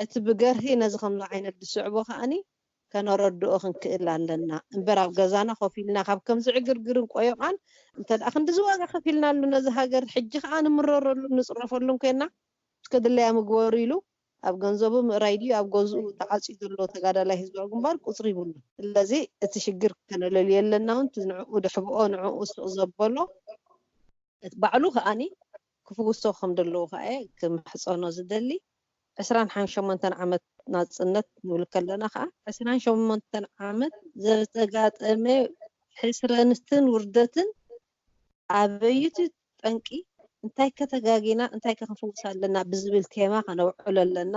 እቲ ብገርሂ ነዚ ከምዚ ዓይነት ዝስዕቦ ከኣኒ ከነረድኦ ክንክእል ኣለና እምበር ኣብ ገዛና ኮፍ ኢልና ካብ ከምዚ ዕግርግርን ቆዮቓን እንተ ደኣ ክንድዚ ዋጋ ከፊልናሉ ነዚ ሃገር ሕጂ ከኣ ንምረረሉ ንፅረፈሉን ኮይና እስከ ድለያ ምግበሩ ኢሉ ኣብ ገንዘቡ ምእራይ ድዩ ኣብ ገዝኡ ተዓፅዩ ዘሎ ተጋዳላይ ህዝባዊ ግንባር ቁፅሪ ይብሉ። ስለዚ እቲ ሽግር ከነለልዮ ኣለና እውን ንዕኡ ደሕብኦ ንዕኡ ስቕ ዘበሎ ባዕሉ ከኣኒ ክፍውሶ ከም ዘለዎ ከኣ ክምሕፀኖ ዝደሊ ዕስራን ሸሞንተን ዓመት ናፅነት ንብል ከለና ከዓ ዕስራን ሸሞንተን ዓመት ዘተጋጠመ ሕስረንትን ውርደትን ኣበይቱ ጠንቂ እንታይ ከተጋጊና እንታይ ከክንፍውስ ኣለና ብዝብል ቴማ ከነውዕሎ ኣለና።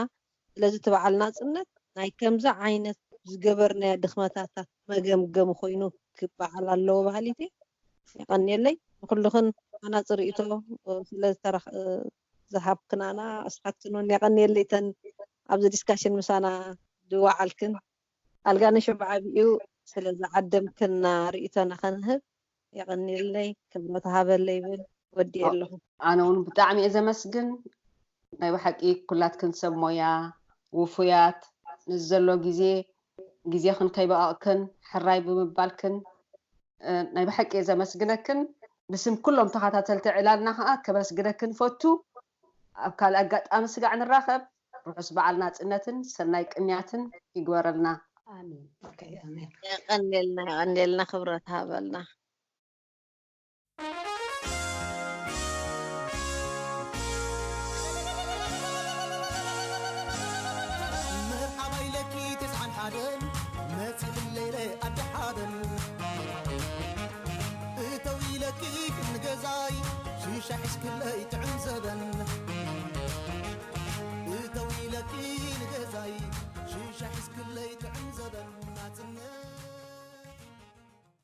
ስለዚ እቲ በዓል ናፅነት ናይ ከምዚ ዓይነት ዝገበርናዮ ድኽመታታት መገምገሚ ኮይኑ ክበዓል ኣለዎ በሃሊት እየ። የቐንየለይ ንኩልኽን ሃናፂ ርእይቶ ስለ ዝተረኽ- ዝሃብክናና ኣስሓትክን እውን የቐንየለይ። እተን ኣብዚ ዲስካሽን ምሳና ዝወዓልክን ኣልጋነሽ ብዓቢኡ ስለ ዝዓደምክና ርእይቶና ከንህብ የቐንየለይ፣ ክብረት ሃበለይ ይብል። ወዲ ኣለኹ። ኣነ እውን ብጣዕሚ እየ ዘመስግን። ናይ ብሓቂ ኩላትክን ሰብ ሞያ ውፉያት፣ ንዚ ዘሎ ግዜ ግዜኽን ከይበቐቕክን ሕራይ ብምባልክን ናይ ብሓቂ እየ ዘመስግነክን። ብስም ኩሎም ተኸታተልቲ ዕላልና ከዓ ከመስግነክን ፈቱ። ኣብ ካልእ ኣጋጣሚ ስጋዕ ንራኸብ። ርሑስ በዓል ናፅነትን ሰናይ ቅንያትን ይግበረልና። ኣሜን። ኦኬ፣ ኣሜን። የቐንየልና፣ የቐንየልና፣ ክብረት ሃበልና። መርሓባ ኢለኪ ተስዓን ሓደን መፂእለይ ኢለ ኣዲ ሓደን እተው ኢለኪ ክንገዛይ ሽሻ ሒዝክለይ